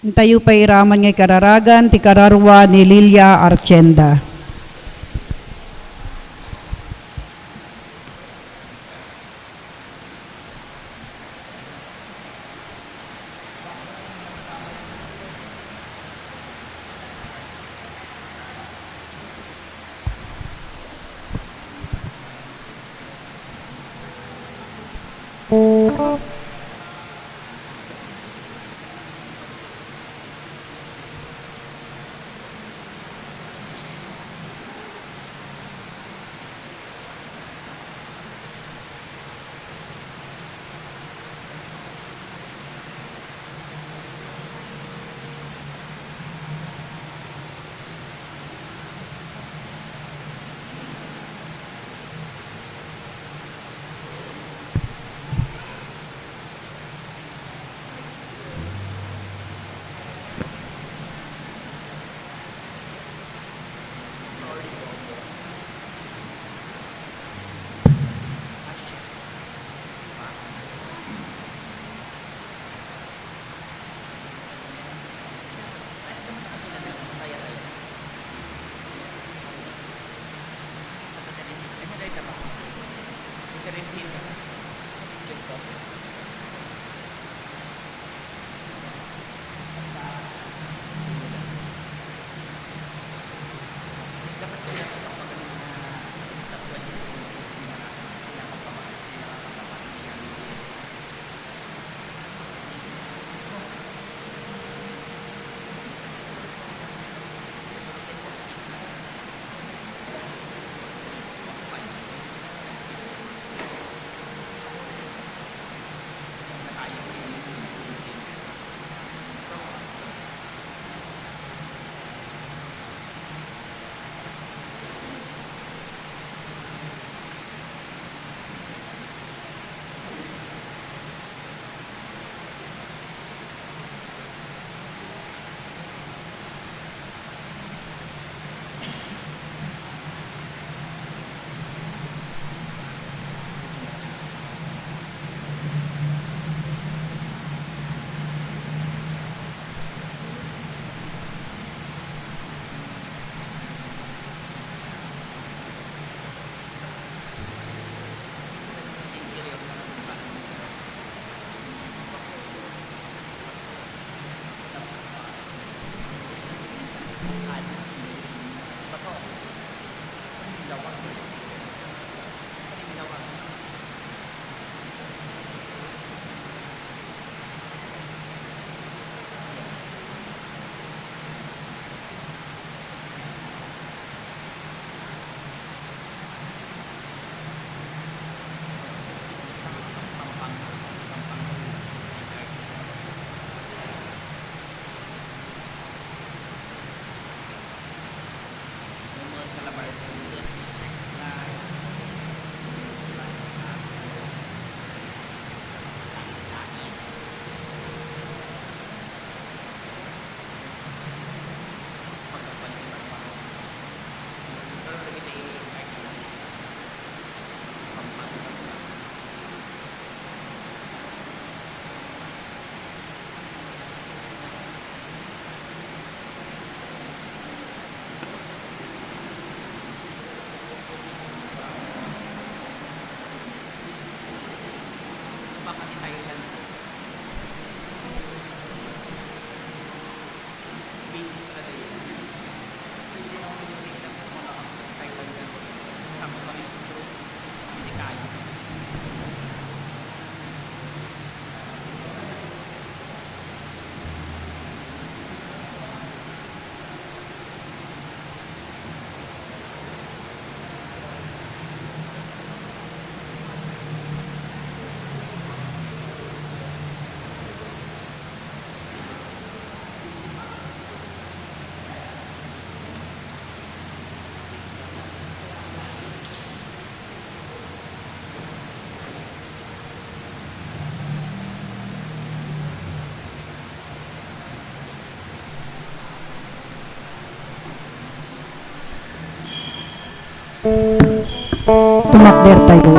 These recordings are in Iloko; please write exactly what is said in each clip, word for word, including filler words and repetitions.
Intayo pay iraman nga ikararagan ti kararua ni Lilia Archenda. Tumakder tayo.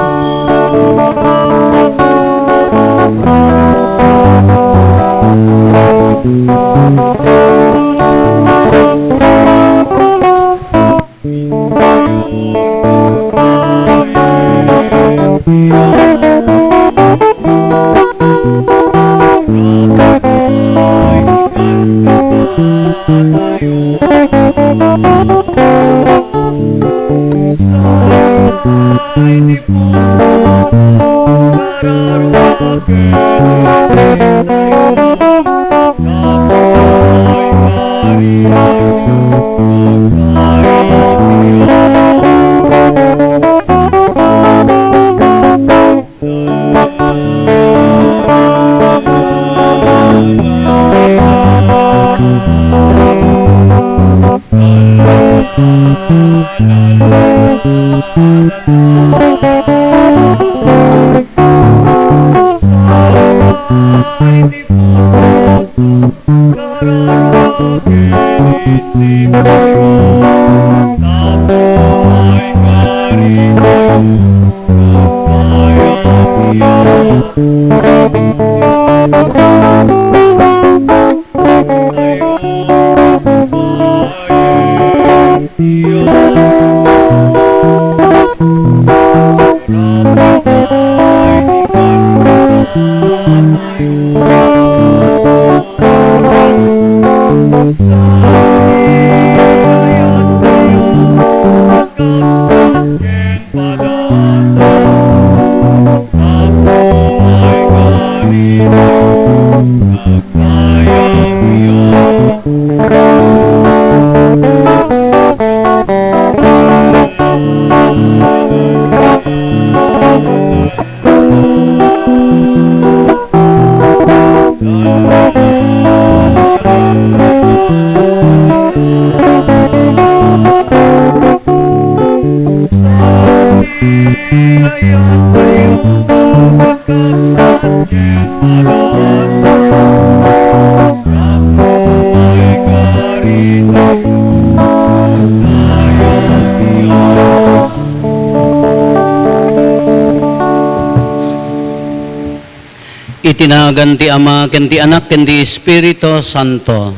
Iti nagan ti Ama, ken ti Anak, ken ti Espiritu Santo.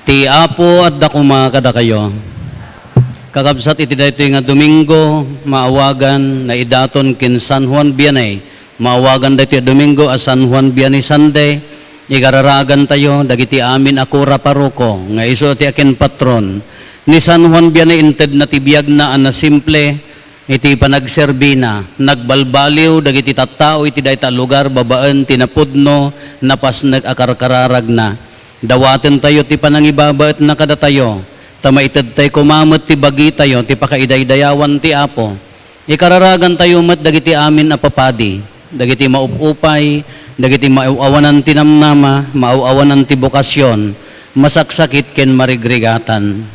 Ti Apo adda koma kadakayo. Kakabsat, iti daytoy nga Domingo, maawagan, naidaton ken San Juan Vianney. Maawagan daytoy a Domingo a San Juan Vianney Sunday. Ikararagantayo dagiti amin a kura paroko nga isu ti akinpatron ni San Juan Vianney. Intedna ti biagna a nasimple iti panagserbina. Nagbalbaliw dagiti tattao iti dayta a lugar babaen ti napudno, napasnek a karkararagna. Dawatentayo ti panangibabaetna kadatayo, ta maitedtay koma met ti bagitayo ti pakaidaydayawan ti Apo. Ikararagantayo met dagiti amin a papadi, dagiti maupupay, dagiti maaw-awanan ti namnama, maaw-awanan ti bokasion, masaksakit ken marigrigatan.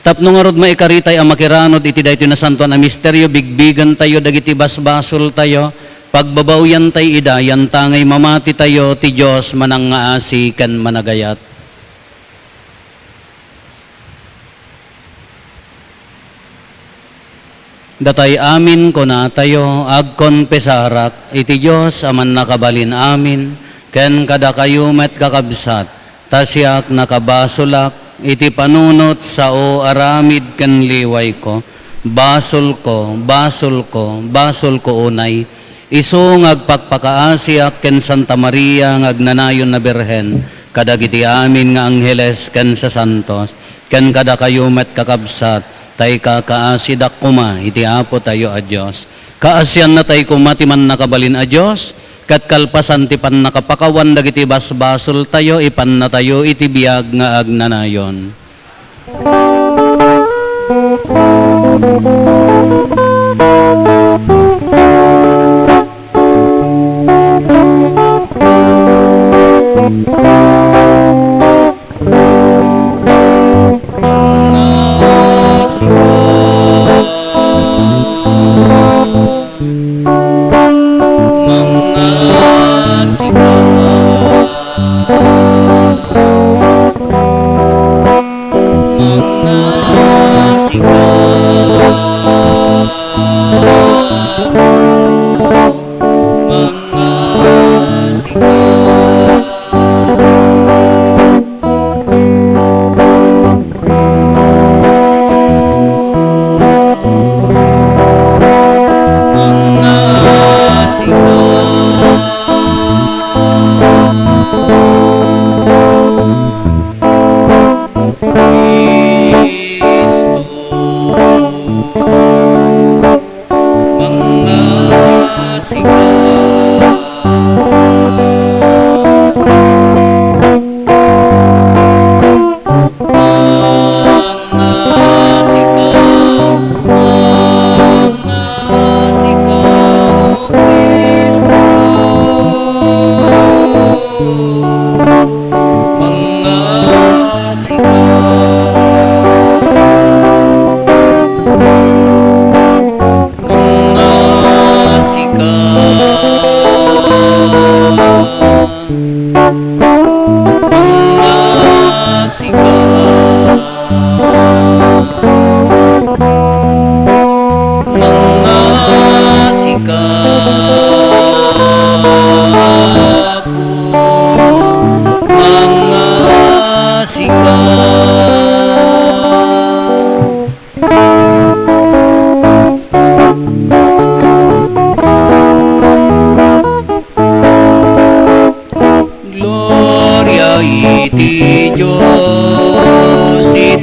Tapno ngarud maikaritay a makiranod iti daytoy nasantoan a misterio, bigbigentayo dagiti basbasoltayo, pagbabaoyantay ida, yantangay mamatitayo ti Dios manangngaasi ken managayat. Datay amin kunatayo, agkonpesarak iti Dios a Mannakabalin-amin, ken kadakayo met, kakabsat, ta siak nakabasolak iti panunot sao aramid ken liwayko. Basolko, basolko, basolko unay. Isu nga agpakpakaasiak ken Santa Maria nga agnanayon a Birhen, kadagiti amin nga angheles ken sasantos, ken kadakayo met, kakabsat, ta ikakaasidak koma iti Apotayo a Dios. Kaasiannatay koma ti Mannakabalin a Dios, ket kalpasan ti pannakapakawan dagiti basbasoltayo, ipannatayo iti biag nga agnanayon.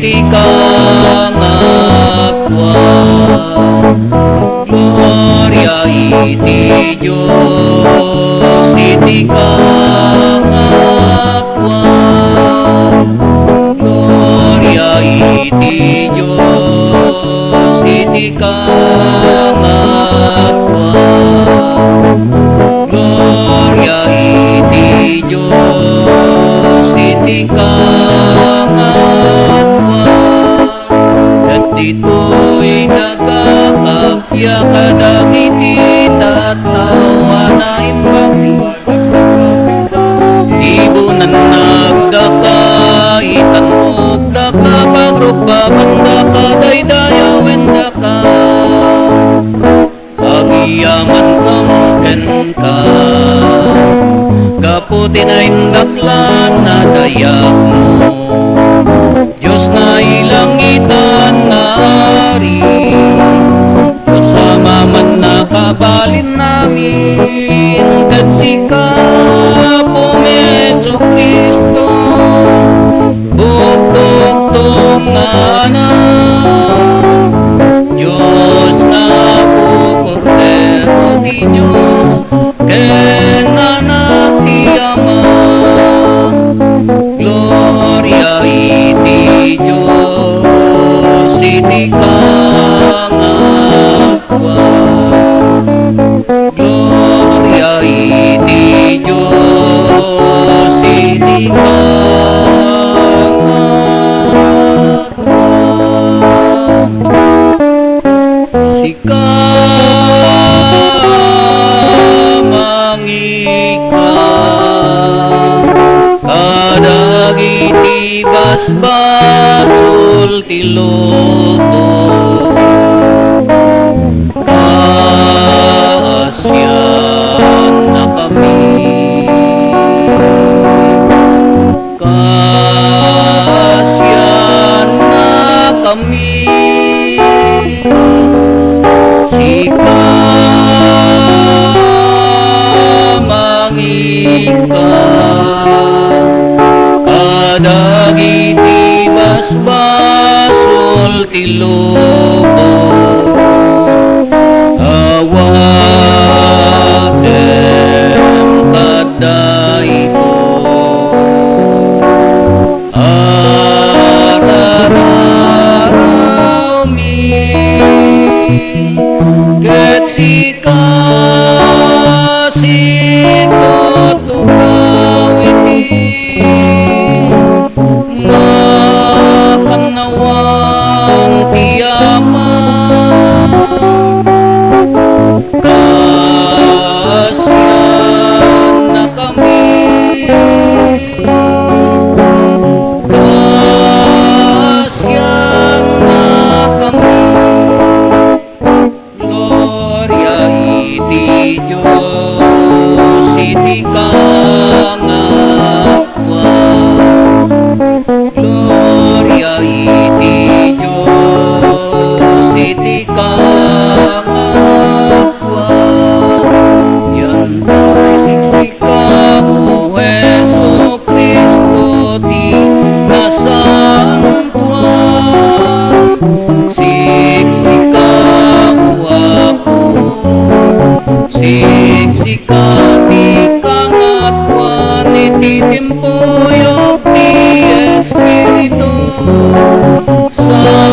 Ika nga agwan, gloria iti Dios iti kangagwan. Gloria iti Dios iti kangagwan. Gloria iti Dios iti kangagwan. Ket ditoy nagkakapia kadagiti tattao a naimbag ti ibunannagdaka, itannogdaka, pagrukbabandaka, daydayawendaka. Agyamankam kenka, gapu ti naindaklan a dayagmo. Dios nailangitan nga Ari, Dios a mamannakabalinnamin, ket sika, Apom Jesu-Cristo, bugtogtom nga Anak, Dios nga Apo, Kordero ti Dios, ken Anak ti Ama. Gloria iti Dios iti kangagwan. Gloria iti Dios iti kangagwan. Sika mangika kadagiti basbasol ti lubong. Kaasiannakami. Kaasiannakami. Sika mangika kadagiti basbasol ti lubong. Awatem kadayko. Arararawmi ket sika situtukaw iti makannawan ti Ama. Kaasiannakami. Kaasiannakami. Gloria iti Dios iti kangagwan. Gloria iti Dios iti kangagwan. Yantay siksika, O Jesu-Cristo, ti nasantoan. Siksika, O Apo, siksika ti kangagwan iti timpuyog ti Espiritu Santo.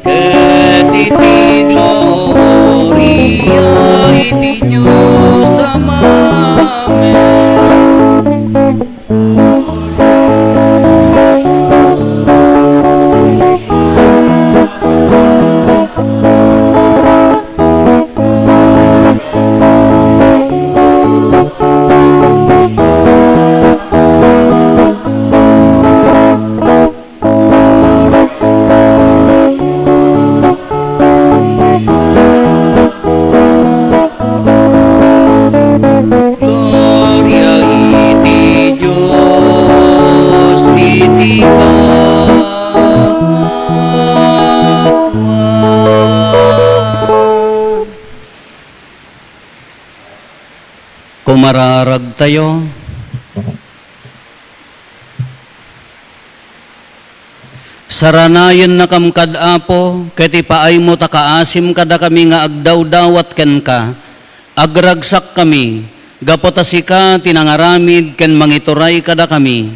Ket iti gloria iti Dios Amamin. Gloria iti Dios iti kangagwan. Kumararagtayo. Saranayennakam kad Apo, ket ipaaymo ta kaasim kadakami nga agdawdawat kenka. Agragsakkami, gapu ta sika ti nangaramid ken mangituray kadakami.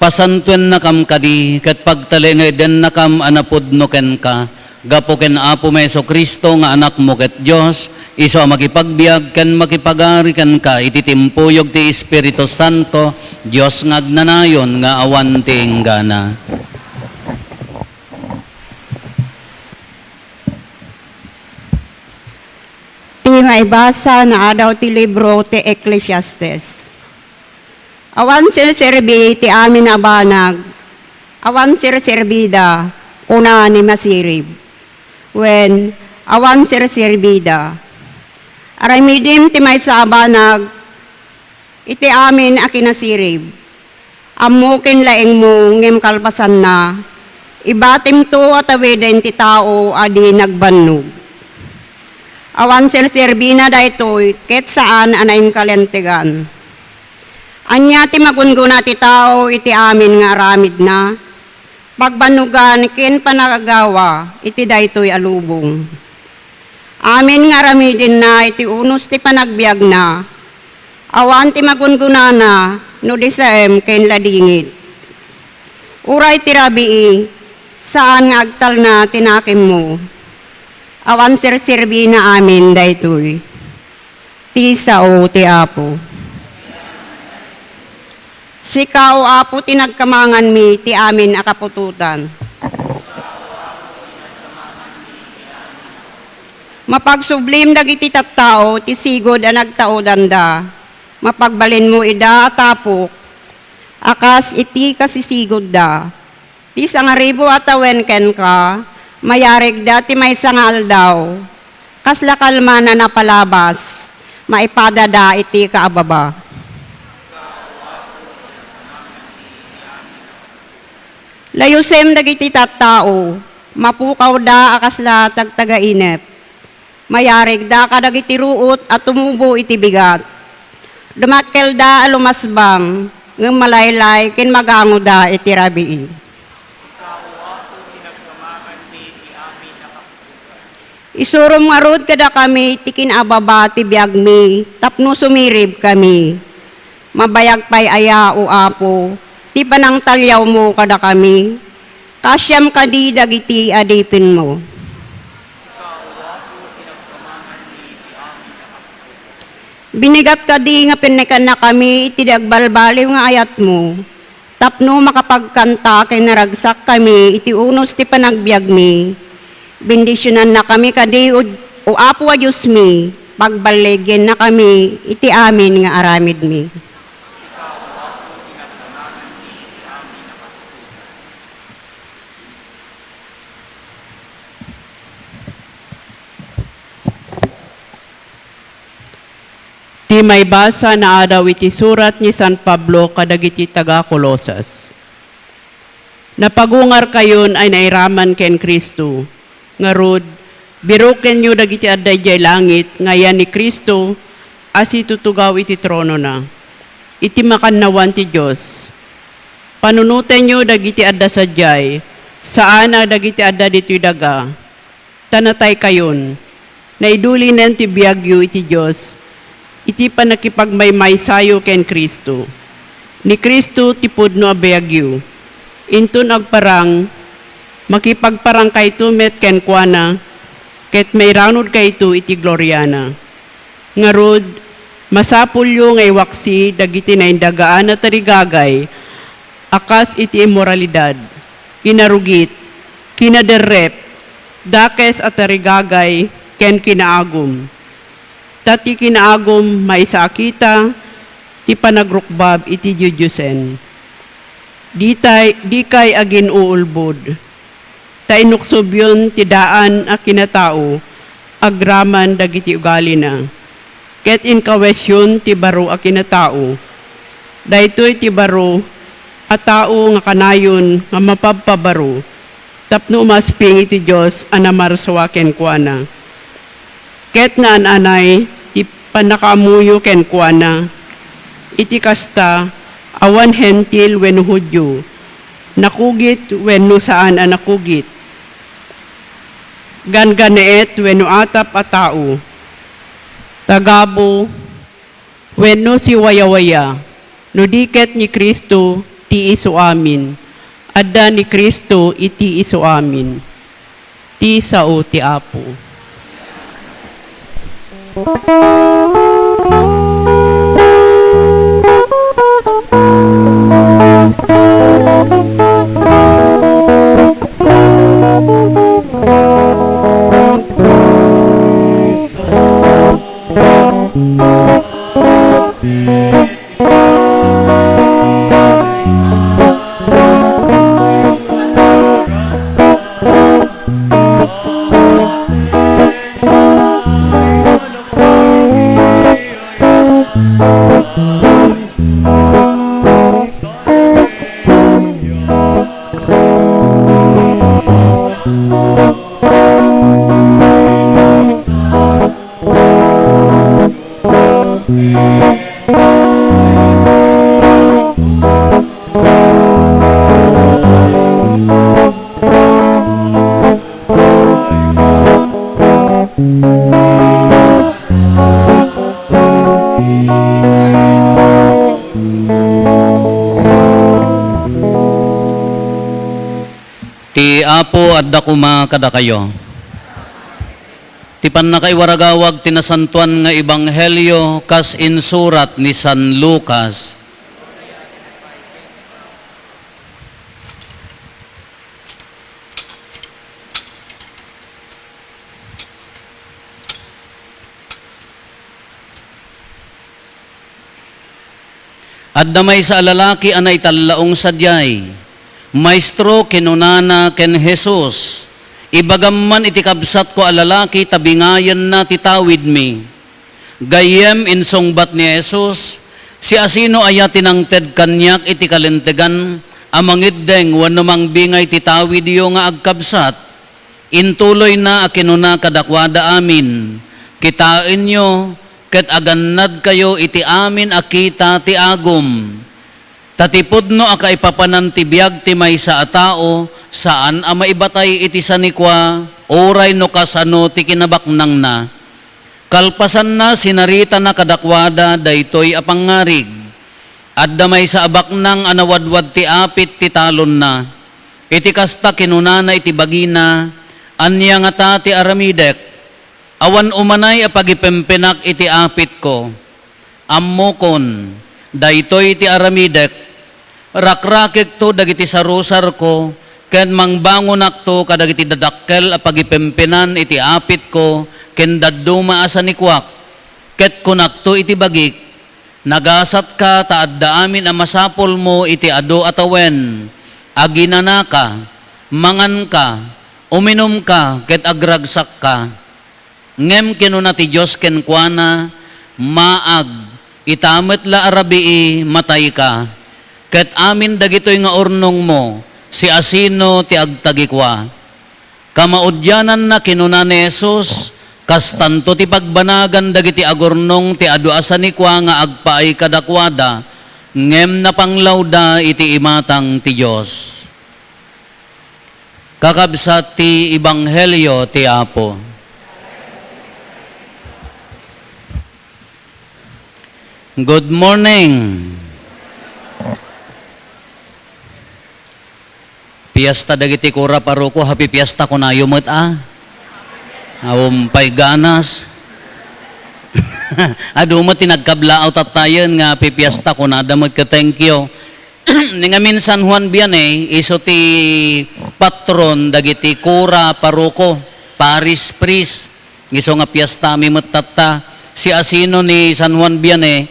Pasantoennakam kadi, ket pagtalinaedennakam a napudno kenka, gapu ken Apomi Jesu-Cristo nga Anakmo ket Dios, isu a makipagbiag ken makipagari kenka iti timpuyog ti Espiritu Santo, Dios nga agnanayon nga awan ti inggana. Ti maibasa nga adaw ti libro ti Ecclesiastes. Awan serserbi ti amin a banag, awan serserbida, kuna ni Masirib. Wen, awan serserbida. Aramidim ti maysa a banag iti amin a kinasirib. Ammo ken laengmo, ngem kalpasanna, ibatimto a tawiden ti tao a di nagbannog. Awan serserbina daytoy ket saan a naingkalentegan. Ania ti magunggona ti tao iti amin nga aramidna? Pagbannogan ken panagagawa iti daytoy a lubong. Amin nga aramidenna iti unos ti panagbiagna. Awan ti magungonana no di saem ken ladingit. Uray ti rabii, saan nga agtalna ti nakemmo. Awan serserbina amin daytoy. Ti sao ti Apo. Sika, O Apo, ti nagkamanganmi ti amin a kaputotan. Mapagsublim dagiti tattao ti sigud a nagtaudanda. Mapagbalinmo ida a tapok a kas iti kasisigudda. Ti sangaribu a tawen kenka, mayarigda ti maysa nga aldaw. Kasla kalman a napalabas, maipadada iti kaababa. Layusem dagiti tattao, mapukawda a kasla tagtagainep. Mayarigda kadagiti ruot a tumubo iti bigat. Dumakkelda a lumasbang, ngem malaylay ken magangoda iti rabii. Isurom ngarud kadakami ti kinaababa ti biagmi tapno sumiribkami. Mabayag pay aya, O Apo, ti panangtalyawmo kadakami? Kaasiam kadi dagiti adipenmo? Binigat kadi nga pennekannakami iti di agbalbaliw nga ayatmo, tapno makapagkanta ken naragsakkami iti unos ti panagbiagmi. Bendisionannakami kadi, O, O Apo a Diosmi, pagballigennakami iti amin nga aramidmi. Ti maibasa naadaw iti surat ni San Pablo kadagiti taga-Colosas. Napagungarkayon a nairaman ken Cristo, ngarud, birokenyo dagiti adda idiay langit nga ayan ni Cristo a situtugaw iti tronona, iti makannawan ti Dios. Panunotenyo dagiti adda sadiay, saan a dagiti adda ditoy daga, ta nataykayon. Naidulinen ti biagyo iti Dios iti pannakipagmaymaysayo ken Cristo. Ni Cristo ti pudno a biagyo. Inton agparang, makipagparangkayto met kenkuana, ket mairanudkayto iti gloriana. Ngarud, masapulyo nga iwaksi dagiti naindagaan a tarigagay a kas iti immoralidad, kinarugit, kinaderrep, dakes a tarigagay, ken kinaagum. Ta ti kinaagum maysa a kita ti panagrukbab iti diodiosen. Ditay, dikay agin-uulbod. Ta inuksobyon ti daan a kinatao agraman dagiti ugalina, ket inkawesyon ti baro a kinatao. Daytoy ti baro a tao nga kanayon nga mapabpabaro tapno umasping iti Dios a namarsua kenkuana. Ket naan-anay ti pannakaammoyo kenkuana. Iti kasta, awan Hentil wenno Judio, Nakugit wenno saan a nakugit. Ganggannaet wenno atap a tao. Tagabu wenno siwayawaya. No di ket ni Cristo ti isuamin, adda ni Cristo iti isuamin. Ti sao ti Apo. Ti Apo adda koma kadakayo. Ti pannakaiwaragawag ti nasantoan nga ebanghelio kas insurat ni San Lucas. Adda maysa a lalaki a naitallaong sadiay. "Maestro," kinunana ken Jesus, "ibagam man iti kabsatko a lalaki ta bingayenna ti tawidmi." Gayyem, insungbat ni Jesus, "Siasino aya ti nangted kaniak iti kalintegan a mangiddeng wenno mangbingay ti tawidyo nga agkabsat?" Intuloyna a kinuna kadakuada amin, "Kitaenyo ket agannadkayo iti amin a kita ti agum. Ta ti pudno a kaipapanan ti biag ti maysa a tao, saan a maibatay iti sanikua, uray no kasano ti kinabaknangna." Kalpasanna, sinaritana kadakuada daytoy a pangngarig. Adda maysa a baknang a nawadwad ti apit ti talonna. Iti kasta, kinunana iti bagina, "Ania ngata ti aramidek? Awan umanay a pagipempenak iti apitko. Ammokon, daytoy ti aramidek. Rakrakekto dagiti sarusarko, ken mangbangonakto kadagiti dadakkel a pagipempenan iti apitko ken dadduma a sanikuak. Ket kunakto iti bagik, 'Nagasatka ta adda amin a masapulmo iti adu a tawen. Aginanaka, manganka, uminumka, ket agragsakka.' Ngem kinuna ti Dios kenkuana, 'Maag, ita met la a rabii, matayka. Ket amin dagitoy nga urnongmo, siasino ti agtagikua?' Kamaudiananna, kinuna ni Jesus, 'Kastanto ti pagbanagan dagiti agurnong ti adu a sanikua nga agpaay kadakuada, ngem napanglawda iti imatang ti Dios.'" Kakabsat ti Ebanghelio ti Apo. Good morning. Fiesta dagiti kura paroko, happy fiesta kunayo met a. Awan pay ganas. Adu met ti nagkablaaw tattayen nga happy fiesta kunada met ket thank you. Ni ngamin San Juan Vianney, isu ti patron dagiti kura paroko, parish priest. Isu nga fiesta mi met tatta. Siasino ni San Juan Vianney,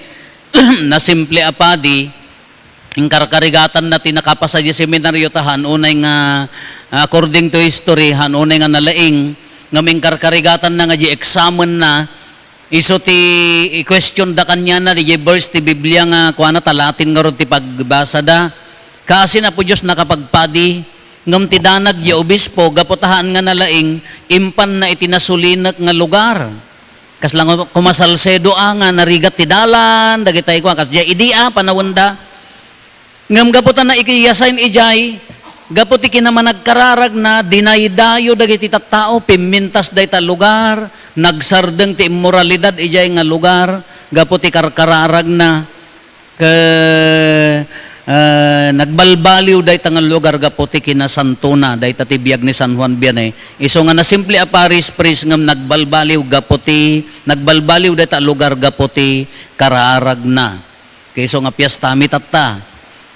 nasimple a padi, inkarkarigatanna ti nakapasa idiay seminario ta haan unay nga, according to history, haan unay nga nalaing, ngem inkarkarigatanna nga idiay examenna, isu ti i-question da kaniana idiay verse ti Biblia nga kuana ta Latin ngarud ti pagbasada. Kaasi ni Apo Dios nakapagpadi, ngem ti danag idiay obispo, gapu ta haan nga nalaing, impanna iti nasulinek nga lugar. Kasla nga koma Salcedo a nga narigat ti dalan, dagitay kua, kas idiay idi a panawenda. Ngem gapu ta naikiyasain idiay, Gapu ti kinamanagkararagna, dinaydayo dagiti tattao, pimmintas dayta lugar, nagsardeng ti immoralidad idiay nga lugar, gapu ti karkararagna. Ke-, ah, nagbalbaliw dayta nga lugar gapu ti kinasantona, dayta ti biag ni San Juan Vianney. Isu nga nasimple a parish priest ngem nagbalbaliw gapu ti, nagbalbaliw dayta a lugar gapu ti kararagna. Kaiso nga piestami tatta.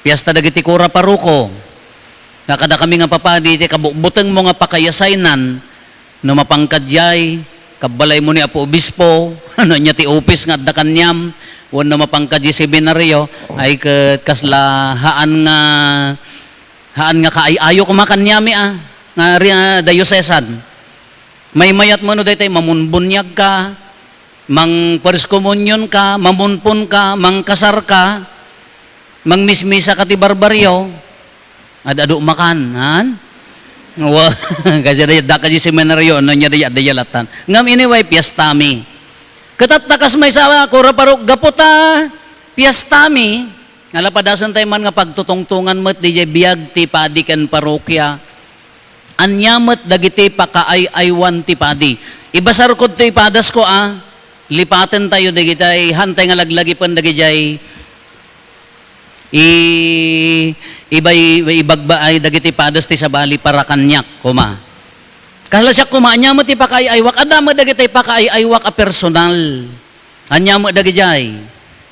Piesta dagiti kura paroko. Nga kadakami nga papadi, iti kabutbutengmo nga pakayasaynan, no mapangkadiay, kabbalaymo ni Apo Obispo, no ania ti opis nga adda kaniam, wenno mapangkadiay seminaryo, ay ket kasla haan nga, haan nga kaay-ayo koma kaniami, a, nga ri-, a, diocesan. Maymayat mo no daytay mamunbuniag ka, mangpirst komunyon ka, mamunpon ka, mangkasar ka, mangmismisa ka ti barbaryo, ad-adu makan, han? Wa, kasi da, da ka di seminaryo, no nia da, da yalatan. Ngam anyway, piestami. Katatta kas maysa, kura parok, gapu ta piestami, nga lapadasan tayo man nga pagtutungtungan met, di jay biag ti padi ken parokya. Ania met dagiti pakaay-aywan ti padi? Ibasarko ti padasko a, lipaten tayo dagitay, hantay nga laglagipen dagijay i-, ibay-, ibagbaay dagiti padas ti sabali para kaniak, koma. Kasla siak koma, ania met ti pakaay-aywak? Adda met dagitay pakaay-aywak a personal. Ania met dagijay?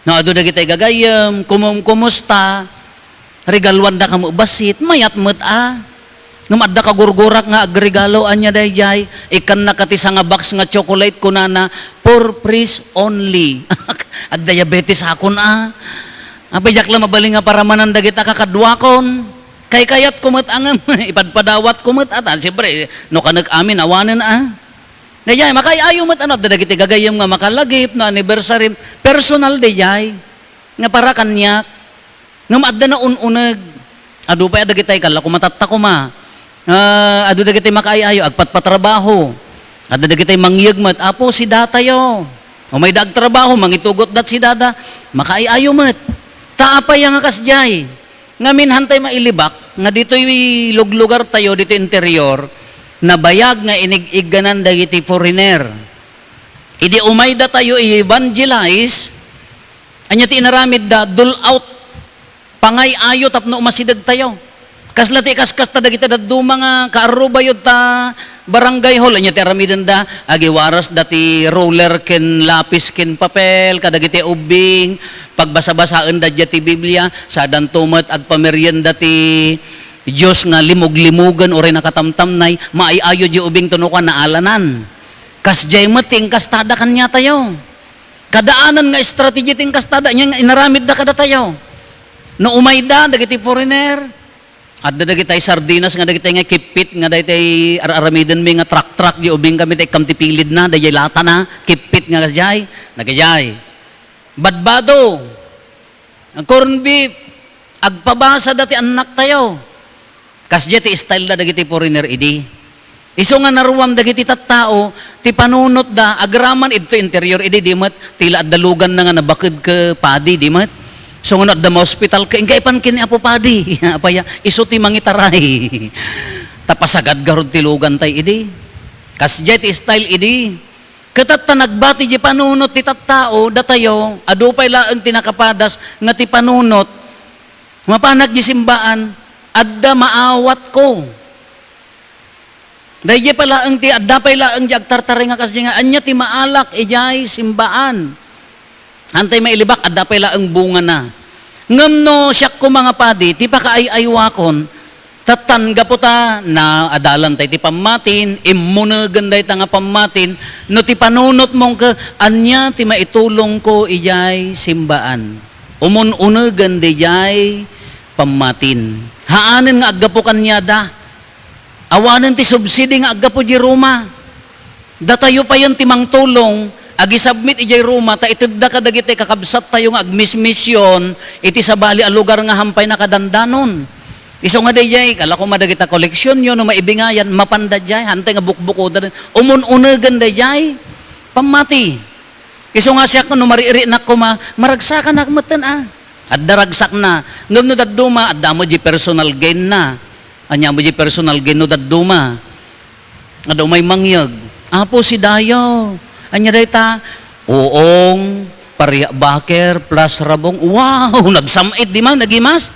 No adu dagitay gagayyem, kumum-, kumusta? Regaluandaka met bassit, mayat met a. Ngem adda kagurgurak nga agregalo, ania dayjay? Ikkannaka ti sanga box nga chocolate, kunana, "For priest only." Agdiabetes akon a. Apay diak la mabalin nga paramanan dagita kakaduakon. Kaykayatko met a ngem ipadpadawatko met a. Ta, siyempre, no kanek amin, awanen a. Dayjay, makaay-ayo met, ano, adda dagiti gagayyem nga makalagip, no anniversary, personal dayjay, nga para kaniak. Ngem adda naun-uneg. Adu pay a dagitay, kalla koma tatta koma. Ah, adu dagitay makaay-ayo, agpatpatrabaho. Adda dagitay mangyeg met, "Apo, si datayo." Umayda agtrabaho, mangitugot dat si dada, makaay-ayo met. Ta apay nga kasjay? Ngamin, hantay mailibak nga ditoy luglugar tayo, ditoy interior, nabayag nga inig-igganan dagiti foreigner. Idi umay datayo i-evangelize, ania ti inaramidda? Dole out. Pangay-ayo tapno umasideg tayo. Kasla ti kaskasta dagiti dadduma nga kaarrubayo ta barangay hall, ania ti aramidenda? Agiwarasda ti ruler ken lapis ken papel kadagiti ubbing, pagbasabasaenda diay ti Biblia, sadanto met agpamerienda ti Dios nga limog-limogen uray nakatamtamnay, maay-ayo diay ubbingto no kua naalanan. Kasdiay met ti inkastada kaniatayo. Kadaanan nga strategy ti inkastada, ania nga inaramidda kadatayo. No umayda dagiti foreigner, adda dagitay sardinas nga dagitay nga kippit nga daytay ar-aramidenmi nga trak-trak diay ubbing kami ta ikkam ti pilidna, dayjay latana, kippit nga kasdiay, nagajay. Badbado, corned beef, agpabasada ti annaktayo. Kasdiay ti style da dagiti foreigner idi. Isu nga naruam dagiti tattao, ti panunotda, agraman idto interior idi, di met, ti la adda luganna nga nabaked ken padi, di met. Isu nga no adda maospital ket, "Inka ipan ken ni Apo Padi." Apaya, isu ti mangitaray. Ta pasagad garud ti lugantay idi. Kasdiay ti style idi. Ket ta nagbati diay panunot ti tattao, datayo, adu pay laeng ti nakapadas nga ti panunot, mapanak diay simbaan, adda maawatko. Daydiay pay laeng ti, adda pay laeng diay agtartaray nga kasdiay nga, ania ti maalak idiay simbaan? Hantay mailibak, adda pay laeng bungana. Ngem no siak koma nga padi, ti pakaay-aywakon, tattan gapu ta naadalan tay ti pammatin, immunegen dayta nga pammatin, no ti panunotmo ket, ania ti maitulongko idiay simbaan? Umun-unegen daydiay pammatin. Haanen nga aggapu kaniada. Awanen ti subsidi nga aggapu idiay Roma. Datayo payen ti mangtulong, agisubmit idiay Roma, ta itedda kadagiti kakabsattayo nga agmismision iti sabali a lugar nga hampay nakadandanon. Isu nga daydiay, kala koma dagita koleksionyo, no maibingayan, mapanda diay, hantay nga bukbukoda, umun-unegen daydiay pammati. Isu nga siak, no maririnak koma, maragsakanak metten a. Adda ragsakna, ngem no dadduma, adda met diay personal gainna. Ania mo di personal gain no dadduma. Adda umay mangyeg. Apo, si Dayo. Ania dayta? Uong, paria, baker, plus rabong. Wow! Nagsam-it di man, nagimas.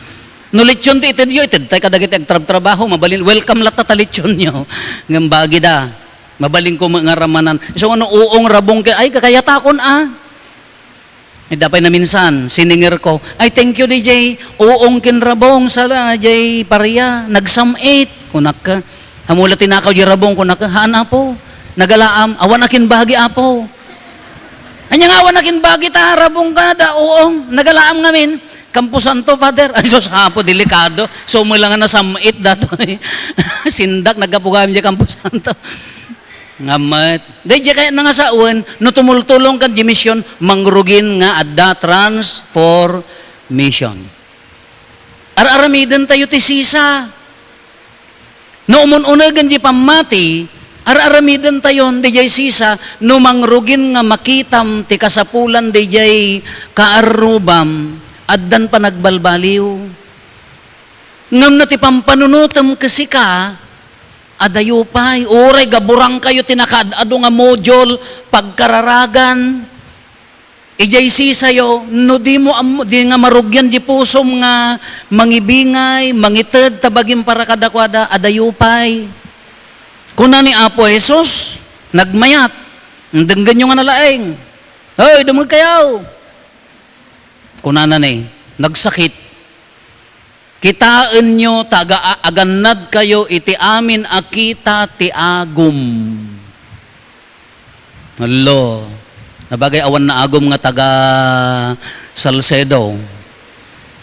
No lechon ti itedyo, itedtay kadagiti agtrabtrabaho. Mabalin, welcome latta ta lechonyo. Ngem bagida. Mabalinko met nga ramanan. Isu nga no uong, rabong ken, ay, kakayatakon, a. Adda pay naminsan, siningerko, "Ay, thank you, D J. Uong ken rabong, sala, D J Paria, nagsam-it," kunak. "Ammom la tinakaw di rabong?" kunak. "Haan, Apo. Nagalaam, awan akinbagi, Apo." "Ania nga awan akinbagi ta rabong kada uong? Nagalaam ngamin." "Camposanto, Father." "Ay, sus, Apo, delikado. Sumala nga nasam-it datoy." Sindak, naggapu gayam di Camposanto. Nga met. Daydiay kayatna nga sawen, no tumultulongka di mision, mangrugin nga adda transformation. Ar-aramidentayo ti sisa. No umun-unegen di pammati, ar-aramidentayon daydiay sisa, no mangrugin nga makitam ti kasapulan daydiay kaarrubam, addan panagbalbaliw. Ngem no ti pampanunotem ken sika, adayo pay, uray gaburangkayo ti nakaad-ado nga module, pagkararagan. Idiay sisayo, no dimo am-, di nga marugian di pusom nga mangibingay, mangited ta bagim para kadakuada, adayo pay. Kuna ni Apo Jesus, nagmayat, denggenyo nga nalaing. "Hoy, dumngegkayo!" Kunana ni, nagsakit. "Kitaenyo ta aga-, agannadkayo iti amin a kita ti agum." Hello. Nabagay awan naagum nga taga Salcedo.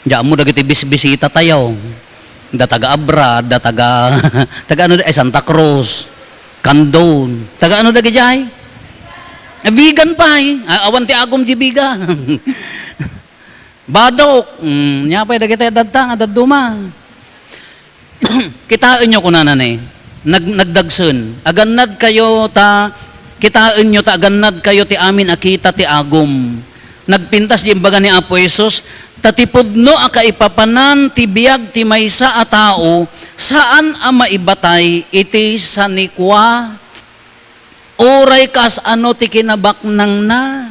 Diammo dagiti bisbisita tayo. Da taga Abra, da taga, taga ano, eh, Santa Cruz, Candon. Taga ano dagiti ay? Eh, vegan pay. Ah, awan ti agum di vegan. Badok. Mm, nia pay dagiti dadta nga dadduma. Kitaenyo, kunana ni, nag-, nagdagsen. Agannadkayo ta, kitaenyo ta agannadkayo ti amin a kita ti agum. Nagpintas di imbaga ni Apo Jesus, ta ti pudno a kaipapanan ti biag ti maysa a tao, saan a maibatay iti sanikua. Uray kas-ano ti kinabaknangna.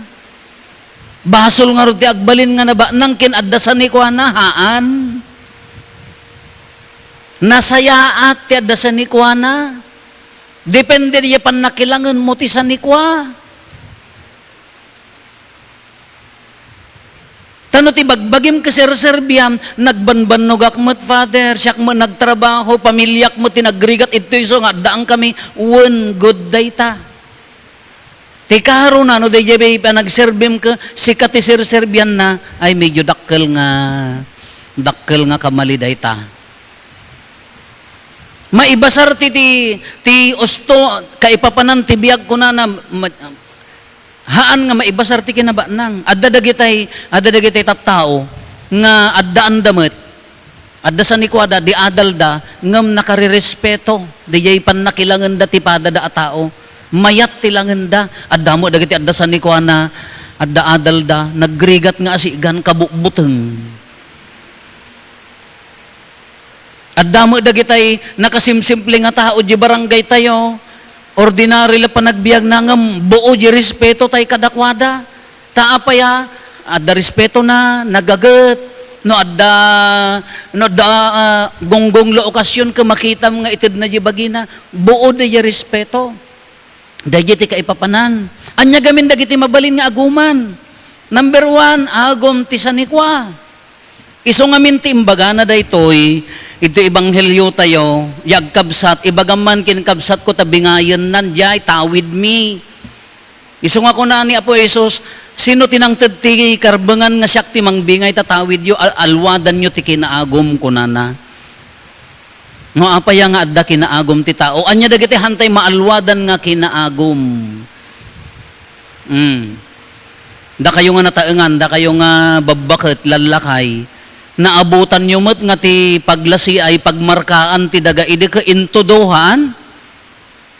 Basol ngarud ti agbalin nga nabaknang ken adda sanikuana? Haan. Nasayaat ti adda sanikuana. Depende diay pannakilangenmo ti sanikua. Ta no ti bagbagim ket serserbiam, nagbanbannogak met, Father, siak met nagtrabaho, pamiliak met ti nagrigat, itto isu nga addaan kami, wen, good dayta. Ti karona, no daydiay pay panagserbim ket sika ti serserbianna, ay, medyo dakkel nga, dakkel nga kamali dayta. Maibasar ti, ti, ti usto, kaipapanan ti biag, kunana, ma-, Haan nga maibasar ti kinabaknang. Adda dagitay, adda dagitay tattao nga addaanda met. Adda sanikuada, di adalda, ngem nakarirespeto. Diay pannakilangenda ti padada a tao. Mayat ti langenda. Adda met dagiti adda sanikuana, adda adalda, nagrigat nga asigan, kabutbuteng. Adda met dagitay nakasimsimple nga tao di barangay tayo. Ordinary la panagbiagna ngem buo di respeto tay kadakuada. Ta apay a, adda respetona, nagaget. No adda, no adda, ah, gunggong la okasyon ket makitam nga itedna di bagina, buo di respeto. Daydiay ti kaipapanan. Ania gamin dagiti mabalin nga aguman? Number one, agum ti sanikua. Isu ngamin ti imbagana daytoy, iti ebanghelio tayo, ya agkabsat, ibagam man ken kabsatko ta bingayennan, diay, tawidmi. Isu nga kuna ni Apo Jesus, "Sino ti nangted ti karbengan nga siak ti mangbingay ta tawidyo, al-, alwadanyo ti kinaagum," kunana. No apay a nga adda kinaagum ti tao, ania dagiti hantay maalwadan nga kinaagum? Mm. Dakayo nga nataengan, dakayo nga babbaket, lallakay, naabutanyo met nga ti paglasiay, pagmarkaan ti daga idi ket intudohan?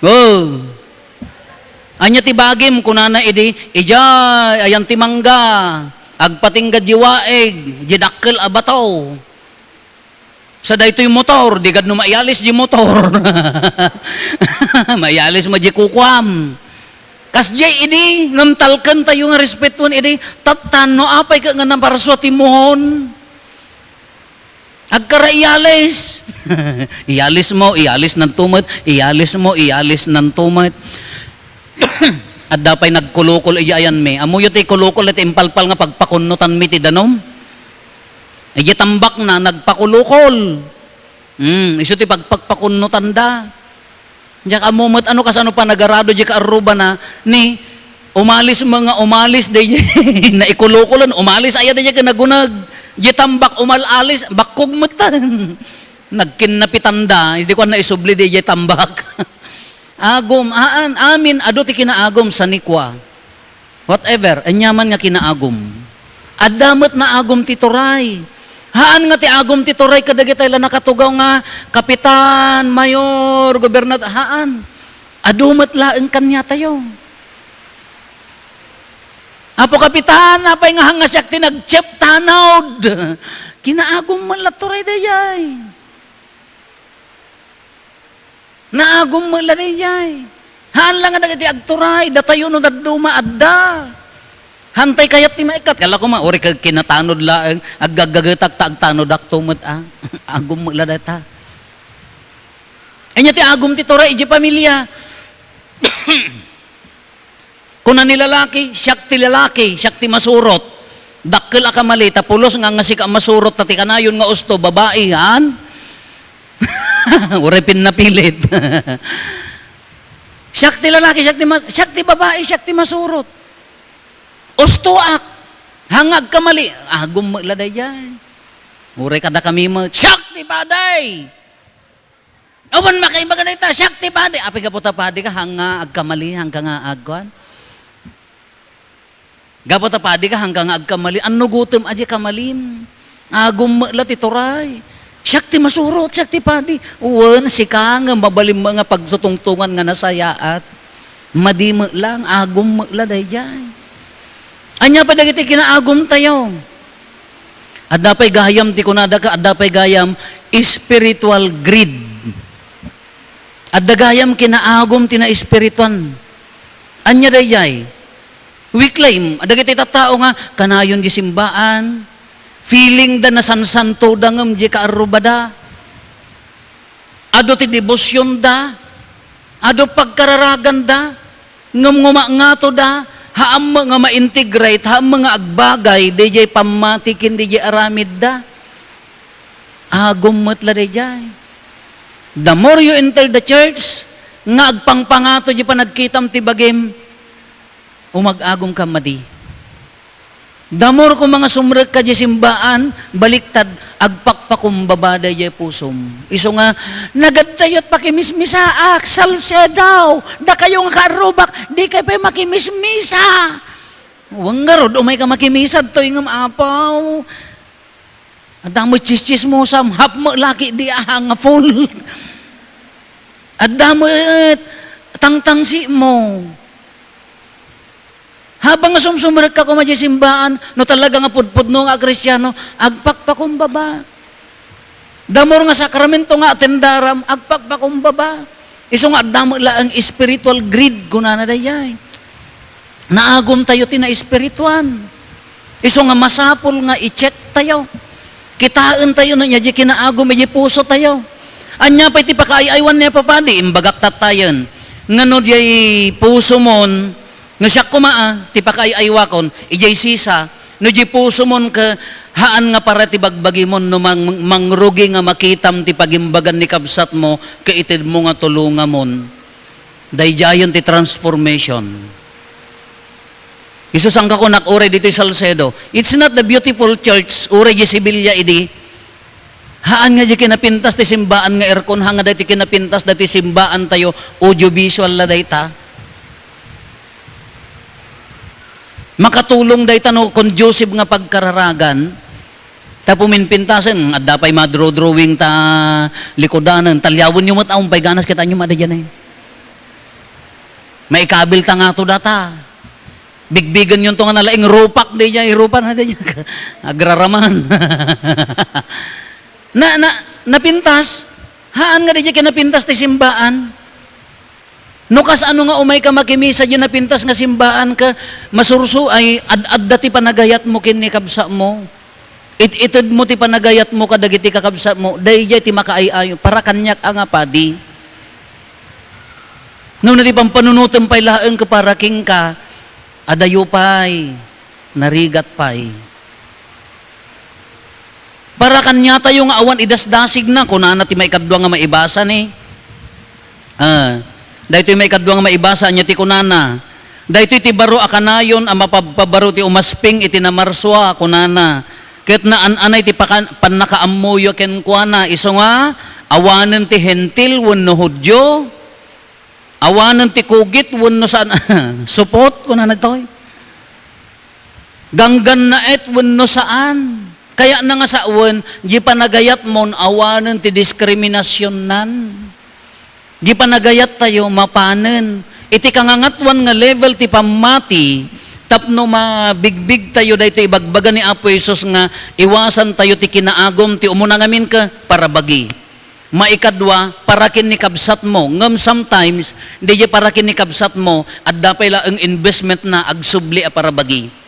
Oh. Ania ti bagim? Kunana idi, "Idiay, ayan ti mangga, agpatingga di waig, di dakkel a bato." Sa daytoy motor, di gad no maialis di motor. Maialis mo di kukuam. Kasdiay idi, ngem talkentayo nga respetuen idi, tattan no apay ket nga naparsua ti muhon. Agkara iyalis. Iyalis mo, iyalis nanto met, iyalis mo, iyalis nanto met. Adda pay nagkulukol iti ayanmi. Ammoyo ti kulukol iti impalpal nga pagpakunnotanmi ti danum? Iti tambakna, nagpakulukol. Hmm, isu ti pagpakpakunnotanda. Diak ammo met ano kasano panagarado di kaarrubana ni umalis mo nga umalis, di naikulukulan, umalis aya di ken nagunag. Di tambak umal-alis, bakkog met ta. Nagkinnapitanda, di ko na isubli di tambak. Agum, haan, amin, adu ti kinaagum, sanikua. Whatever, aniaman nga kinaagum. Adda met naagum ti turay. Haan nga ti agum ti turay kadagitay la nakatugaw nga kapitan, mayor, gobernador, haan. Adu met laeng kaniatayo. Apo Kapitan, apay nga hangasiak ti nag-chief tanod? Kinaagum met la turay dayay. Naagum met la daydiay. Haan la nga dagiti agturay, datayo no dadduma, adda. Hantay kayat ti maikkat. Kala ko ma, uri ka kinatanod laeng, aggaggagetak ta agtanodakto met, a. Agum met la dayta. Ania ti agum ti turay, iti pamilia. Kuna ni lalaki, "Siak ti lalaki, siak ti masurot." Dakkel a kamali, ta pulos nga, nga sika a masurot, ta ti kanayon nga usto, babai, han? Uray pinnapilit. "Siak ti lalaki, siak ti mas-, siak ti babai, siak ti masurot. Ustoak." Hanga agkamali, agum met la daydiay. Uray kada kami met, "Siak ti paday." Awan makaibaga dayta, siak ti padi. Apay gapu ta padi ka, hanga agkamali, hanga nga agkuan. Gapu ta padi ka, hanga nga agkamali. Annugotem a di kamalim. Agum met la ti turay. Siak ti masurot, siak ti padi. Wen, sika nga mabalim nga pagsutungtungan nga nasayaat. Madi met lang, agum met la daydiay. Ania pay dagiti kinaagumtayo? Adda pay gayam ti kunada ka, adda pay gayam spiritual greed. Adda gayam kinaagum ti naespirituan. Ania daydiay? We claim, dagiti tattao nga kanayon di simbaan, feeling da nasansanto da ngem di kaarrubada. Adu ti debosyonda, adu pagkararaganda, ngem ngumatngatoda, haan met nga ma-integrate, haan met nga agbagay, daydiay pammati ken daydiay aramidda. Agum met la daydiay. The more you enter the church, nga agpangpangato di panagkitam ti bagim, umag-agum ka madi. The more koma nga sumrekka di simbaan, baliktad, agpakpakumbaba daydiay pusom. Isu nga, "Nagadtayo ti pakimismisaak, Salcedo, dakayo nga kaarrubak, dikay pay makimismisa." Wen ngarud, umay ka makimisa, toy ngem apaw. Adda met tsistsismosam, hap met laki di aha nga full. Adda met tangtangsi mo. Habang nga sumsumrekka koma di simbaan, no talaga nga pudpudno nga Kristiano, agpakpakumbaba. The more nga sakramento nga atendaram, agpakpakumbaba. Isu nga adda met laeng spiritual greed, kunana dayay. Naagumtayo ti naespirituan. Isu nga masapul nga i-check tayo. Kitaentayo no ania di kinaagum iti pusotayo. Ania pay ti pakaay-aywan ni Apo Padi? Imbagak tattayen. Nga no diay pusomon, no siak koma, a, ti pakaay-aywakon, idiay sisa, no diay pusomon ket haan nga para ti bagbagimon no mang-, mangrugi nga makitam ti pagimbagan ni kabsatmo ket itedmo nga tulongamon. Daydiayen ti transformation. Isu saan ka kunak, uray ditoy Salcedo. It's not the beautiful church, uray di Sevilla idi. Haan nga di kinapintas ti simbaan nga aircon, haan nga daytoy kinapintas daytoy simbaantayo, audiovisual la dayta. Makatulong dayta no conducive nga pagkararagan. Ta puminpintasen, adda pay madro-drawing ta likudanen, talyawenyo met, awan pay ganas, kitaenyo met daydiay. Maikabil ta ngato data. Bigbigenyon to nga nalaing rupak daydiay, rupa na daydiay. Agraraman. Na, na, Napintas, haan nga daydiay ket napintas ti simbaan. No kasano nga umayka makimisa diay napintas nga simbaan ket masursuay, ad-adda ti panagayatmo ken ni kabsatmo. It-itedmo ti panagayatmo kadagiti kakabsatmo, daydiay ti makaay-ayo, para kaniak a nga padi. No, no ti pampanunotem pay laeng ket para kenka, adayo pay, narigat pay. Para kaniatayo nga awan idasdasigna, kunana ti maikadua nga maibasa ni. Ah, daytoy maikadua nga maibasa, ania ti kunana? Daytoy ti baro a kanayon a mapabpabaro ti umasping iti namarsua, kunana. Ket naan-anay ti pakan-, pannakaammoyo kenkuana, isu nga awanen ti Hentil wenno Judio, awanen ti kugit wenno saan, supot, kunana ditoy. Ganggannaet wenno saan. Kayatna nga sawen, di panagayatmon awanen ti diskriminasionnan. Di panagayattayo mapanen. Iti kangangatuan nga level ti pammati, tapno mabigbigtayo daytoy ibagbaga ni Apo Jesus nga iwasantayo ti kinaagum ti umuna ngamin ket parabagi. Maikadua, para ken ni kabsatmo. Ngem sometimes, diay para ken ni kabsatmo, adda pay laeng investment na agsubli a parabagi.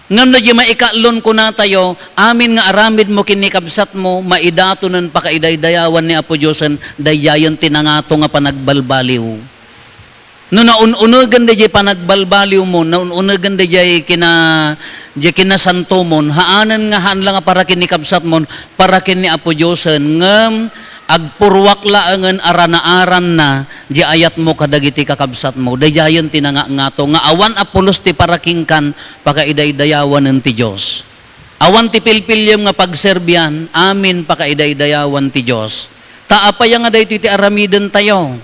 Ngem no diay maikaatlon kunatayo, amin nga aramidmo ken ni kabsatmo, maidatonen pakaidaydayawan ni Apo Diosen, daydiayen ti nangato nga panagbalbaliw. No naun-unegen daydiay panagbalbaliwmo, naun-unegen daydiay kina-, diay kinasantomon, haanen nga haan la nga para ken ni kabsatmon, para ken ni Apo Diosen, ngem agpurruak laengen a ranaaranna diay ayatmo kadagiti kakabsatmo. Daydiayen ti nangangato nga awan a pulos ti para kenkan, pakaidaydayawanen ti Dios. Awan ti pilpiliem nga pagserbian, amin pakaidaydayawan ti Dios. Ta apay nga daytoy ti aramidentayo?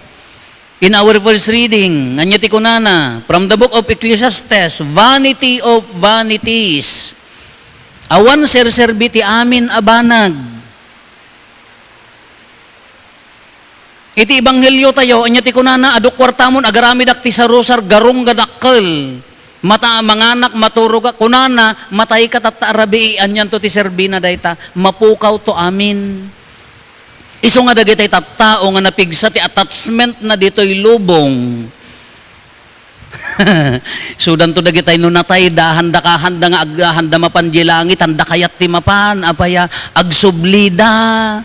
In our first reading, ania ti kunana? From the book of Ecclesiastes, "Vanity of vanities." Awan serserbi ti amin a banag. Iti ebangheliotayo, ania ti kunana? Adu kuartamon, agaramidak ti sarusar, garong nga dakkel. Mata, manganak, maturogak. Kunana, matayka tatta a rabii, anianto ti serbina dayta? Mapukawto amin. Isu nga dagiti tattao nga napigsa ti attachmentna ditoy lubong. Isudanto dagitay no natayda, handa ka, handa nga ag-, handa mapan diay langit, handa kayat ti mapan, apay a, agsublida.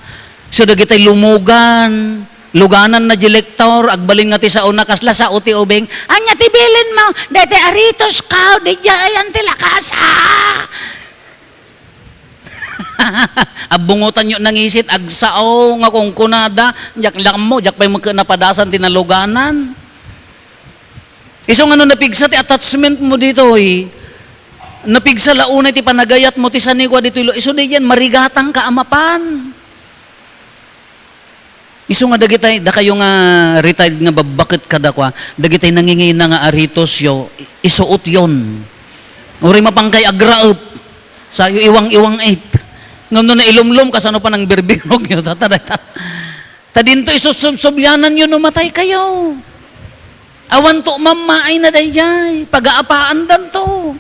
Isu dagitay lumugan, lugananna diay lektor, agbalin nga ti saona, kasla sao ti ubing, "Ania ti bilinmo?" "Daytoy aritosko, diay ayan ti lakasa." Abbungotanyo nangisit, agsao nga kunkunada, diak la ammo, diak pay met ket napadasan ti naluganan. Isu nga no napigsa ti attachmentmo ditoy, napigsa la unay ti panagayatmo ti sanikua ditoy lo-, isu diay marigatangka a mapan. Isu nga dagitay, dakayo nga retired nga babbaket kadakua, dagitay nangingina nga aritosyo, i-, isuotyon. Uray mapankay agraep, sayo iwang-iwang it. Ngem no nailumlom, kasano pa nang birbirogyo? Tata, dayta. Ta dinto isusubsubliananyo no mataykayo. Awanto mammaayna daydiay, pagaapaandanto.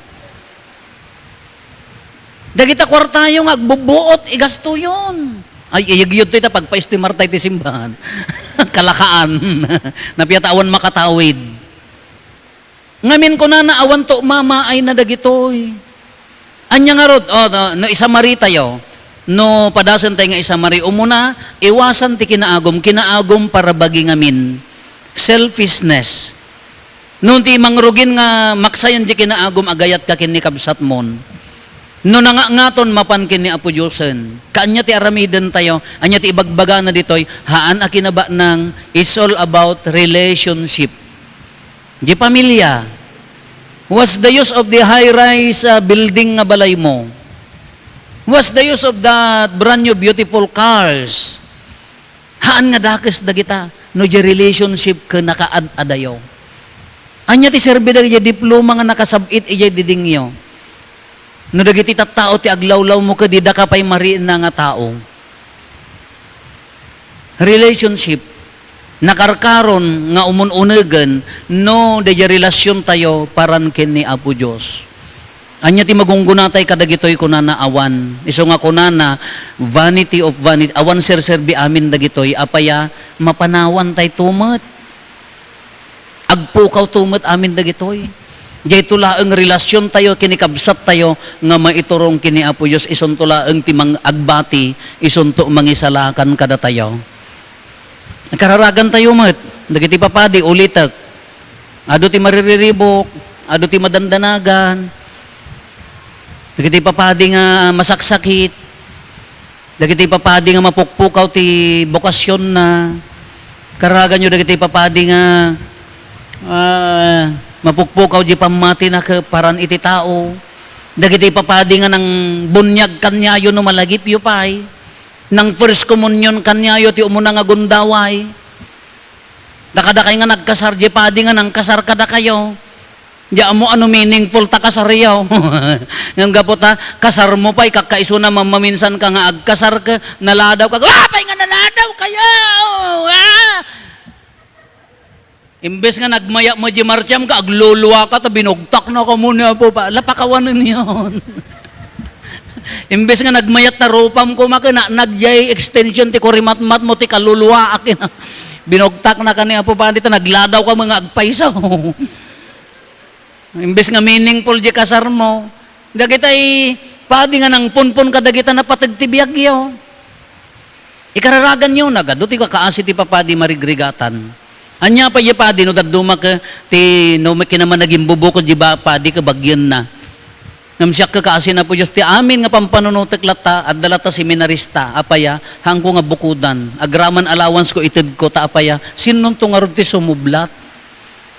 Dagita kuartayo nga agbubbuot, igastoyon. Ay, iyagyod to ita, pagpaestimartay ti simbahan. Kalakaan. Napia ta awan makatawid. Ngamin kunana, awanto mamaayna dagitoy. Ania ngarud, o, no, no isamaritayo, no padasentayo nga isamari, umuna, iwasan ti kinaagum, kinaagum para bagi ngamin. Selfishness. No ti mangrugin nga maksayan ti kinaagum, agayatka ken ni kabsatmon. No nangangaton, mapan ken ni Apo Diosen. Kaanya ti aramidentayo, ania ti ibagbagana ditoy, haan a kinabanang, it's all about relationship. Di pamilya. What's the use of the high-rise, ah, building nga balaymo? What's the use of that brand new beautiful cars? Haan nga dakes dagita no di relationship ken nakaad-adayo. Ania ti serbi dagiti diploma nga nakasab-it idiay didingyo? No dagiti tattao ti aglawlawmo ket dida ka pay marina nga tao. Relationship, nakarkaron nga umun-unegen no daydiay relasiontayo paran ken ni Apo Dios. Ania ti magungguna tay kadagitoy? Kunana, awan. Isu nga kunana, vanity of vanity. Awan serserbi amin dagitoy. Apaya, mapanawantay to met. Agpukaw to met amin dagitoy. Dayto laeng relasion tayo, ken ni kabsat tayo nga maiturong ken ni Apo Dios, isunto laeng ti mang-, agbati, isunto mangisalakan kadatayo. Kararagan tayo met, dagiti papadi, ulitek. Adu ti maririribuk, adu ti madandanagan. Dagiti papadi nga masaksakit. Dagiti papadi nga mapukpukaw ti bokasionna. Kararaganyo dagiti papadi nga, ah, mapukpukaw di pammatina ket paran iti tao. Dagiti papadi nga nangbuniag kaniayo no malagipyo pay. Nang first communion kaniayo ti umuna nga gundaway. Dakadakay nga nagkasar, di padi nga nangkasar kadakayo. Di ammo ano meaningful ta kasaryo. Ngem gapu ta, kasar mo pay, kakkaisuna, mamaminsan ka nga agkasar ka, naladaw ka, "Wa pay nga naladaw kayo!" Ah! Imbes nga nagmayat mo di martiam ka, aglulua ka, ta binugtak na ka mo ni Apo pa. Lapakawanen yon. Imbes nga nagmayat ta rupam ko, maka na, nagyay extension ti kurimatmat mo, ti kaluluaak. Binugtak na ka ni Apo pa, dita nagladaw ka mga agpaiso. Imbes nga meaningful di kasar mo, dagitay padi nga nangpunpon kadagita napateg ti biagyo. Ikararaganyo, nagadu ti kakaasi ti papadi marigrigatan. Ania pay ya padi no dadduma ke ti no kinamanagimbubukod di ba padi ke bagyenna. Ngem siak kakaasi na po Dios ti amin nga pampanunotek latta, adda latta seminarista, apaya, haanko nga bukodan. Agraman allowance ko, itedko, ta apaya, sinnonto ngarud ti sumublat?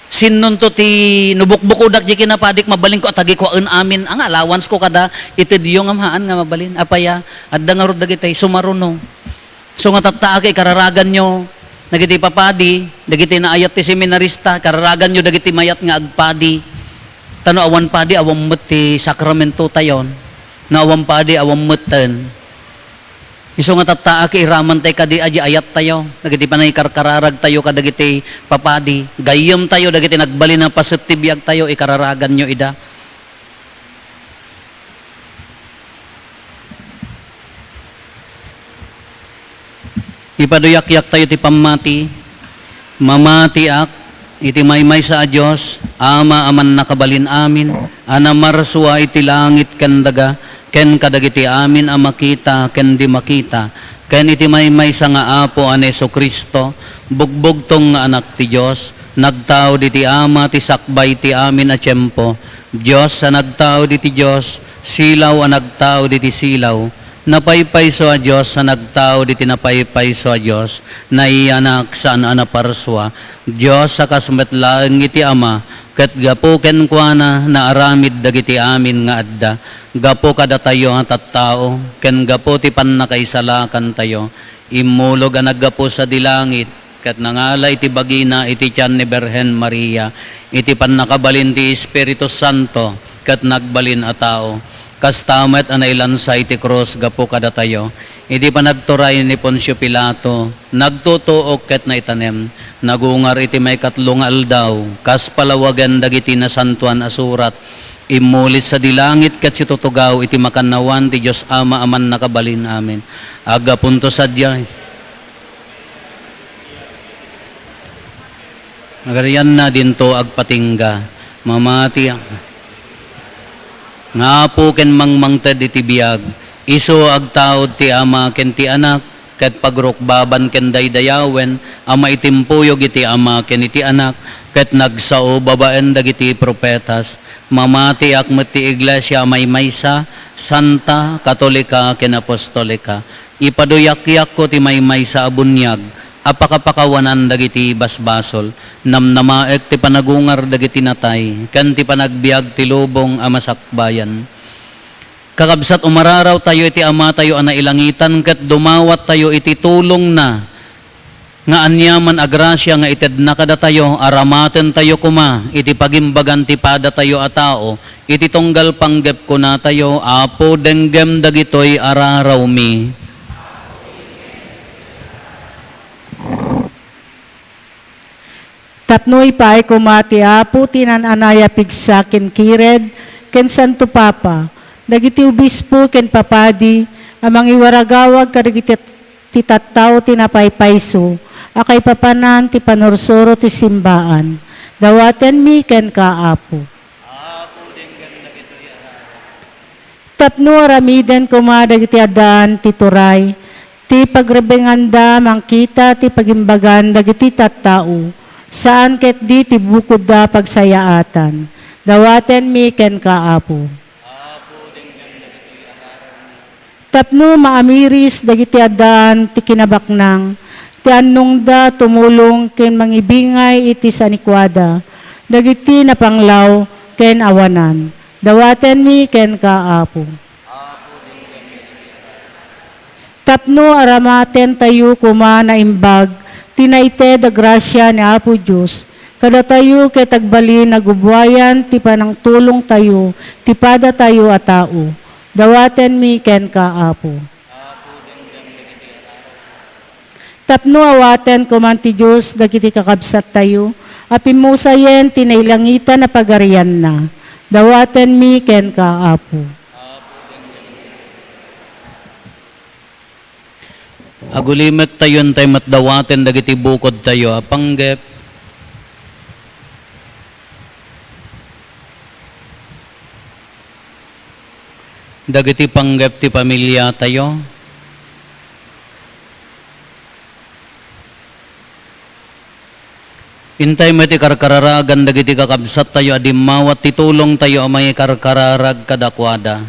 Sinnonto ti no bukbukodak di kinapadik, mabalinko a tagikuaen amin. Anga allowance ko kada itedyo ngem haan nga mabalin. Apaya, adda ngarud dagitay sumaruno. So nga tattaak, ikararaganyo dagiti papadi, dagiti naayat ti seminarista, ikararaganyo dagiti mayat nga agpadi. Ta no awan padi, awan met ti sakramento tayon. No awan padi, awan metten. Isu nga tattaak, iramantay kadi a di ayat tayo, dagiti panangikarkararag tayo kadagiti papadi. Gayyem tayo dagiti nagbalin a paset ti biag tayo, ikararaganyo ida. Ipaduyakyak tayo ti pammati. Mamatiak iti maymaysa a Dios, Ama a mannakabalin amin, a namarsua iti langit ken daga, ken kadagiti amin a makita ken di makita, ken iti maymaysa nga Apo a ni Jesu-Cristo, bugbugtong nga Anak ti Dios, nagtaud iti Ama ti sakbay ti amin a tiempo, Dios a nagtaud iti Dios, silaw a nagtaud iti silaw, napaypayso a Dios a nagtaud iti napaypayso a Dios, naiyanak saan a naparsua, Dios a kas met laeng iti Ama, ket gapu kenkuana naaramid dagiti amin nga adda, gapu kadatayo a tattao, ken gapu ti pannakaisalakantayo, immulog a naggapu sadi langit, ket nangala iti bagina iti tian ni Birhen Maria, iti pannakabalin ti Espiritu Santo, ket nagbalin a tao. Kasta met a nailansa iti krus gapu kadatayo. Iti panagturay ni Poncio Pilato, nagtutuok ket naitanem, nagungar iti maikatlo nga aldaw, kas palawagen dagiti nasantoan a surat, immuli sadi langit ket situtugaw iti makannawan ti Dios Ama a mannakabalin. Amen. Aggapunto sadiay. Agarianna dinto agpatingga. Mamati nga Apo ken mangmangted iti biag. Isu agtaud ti Ama ken ti Anak, ket pagrukbaban ken daydayawen a maitimpuyog iti Ama ken iti Anak, ket nagsao babaen dagiti profetas. Mamatiak met ti Iglesia a maymaysa, santa, katolika, ken apostolika. Ipaduyakyakko ti maymaysa a buniag a pakapakawanan dagiti basbasol. Namnamaek ti panagungar dagiti natay, ken ti panagbiag ti lubong a masakbayan. Kakabsat, umararaw tayo iti Ama tayo a nailangitan, ket dumawat tayo iti tulongna nga aniaman a grasia nga itedna kadatayo, aramaten tayo koma iti pagimbagan ti padatayo a tao, iti tunggal panggep kunatayo, Apo, denggem dagitoy a rarawmi. Tapno ipaay koma ti Apo ti naan-anay a pigsa ken kired, ken Santo Papa, dagiti obispo ken papadi a mangiwaragawag kadagiti ti tattao ti napaypayso a kaipapanan ti panursuro ti simbaan. Dawatenmi kenka, Apo. Apo, denggem dagitoy a tapno aramiden koma dagiti addaan ti turay, ti pagrebenganda mangkita ti pagimbagan dagiti tattao, saan ketdi ti bukodda pagsayaatan. Dawatenmi kenka, Apo. Tapno maamiris dagiti addaan ti kinabaknang, ti annongda tumulong ken mangibingay iti sanikuada, dagiti napanglaw ken awanan. Dawatenmi kenka, Apo. Tapno aramatentayo koma naimbag ti naited a grasia ni Apo Dios kadatayo ket agbalin a gubuayan ti panangtulongtayo ti padatayo a tao. Dawatenmi kenka, Apo. Tapno awaten koman ti Dios dagiti kakabsattayo a pimmusayen ti nailangitan a pagarianna. Dawatenmi kenka, Apo. Agulimektayo intay met dawaten dagiti bukodtayo a panggep. Dagiti panggep ti pamiliatayo. Intay met ikarkararagan dagiti kakabsattayo a dimmawat ti tulongtayo a mangikarkararag kadakuada.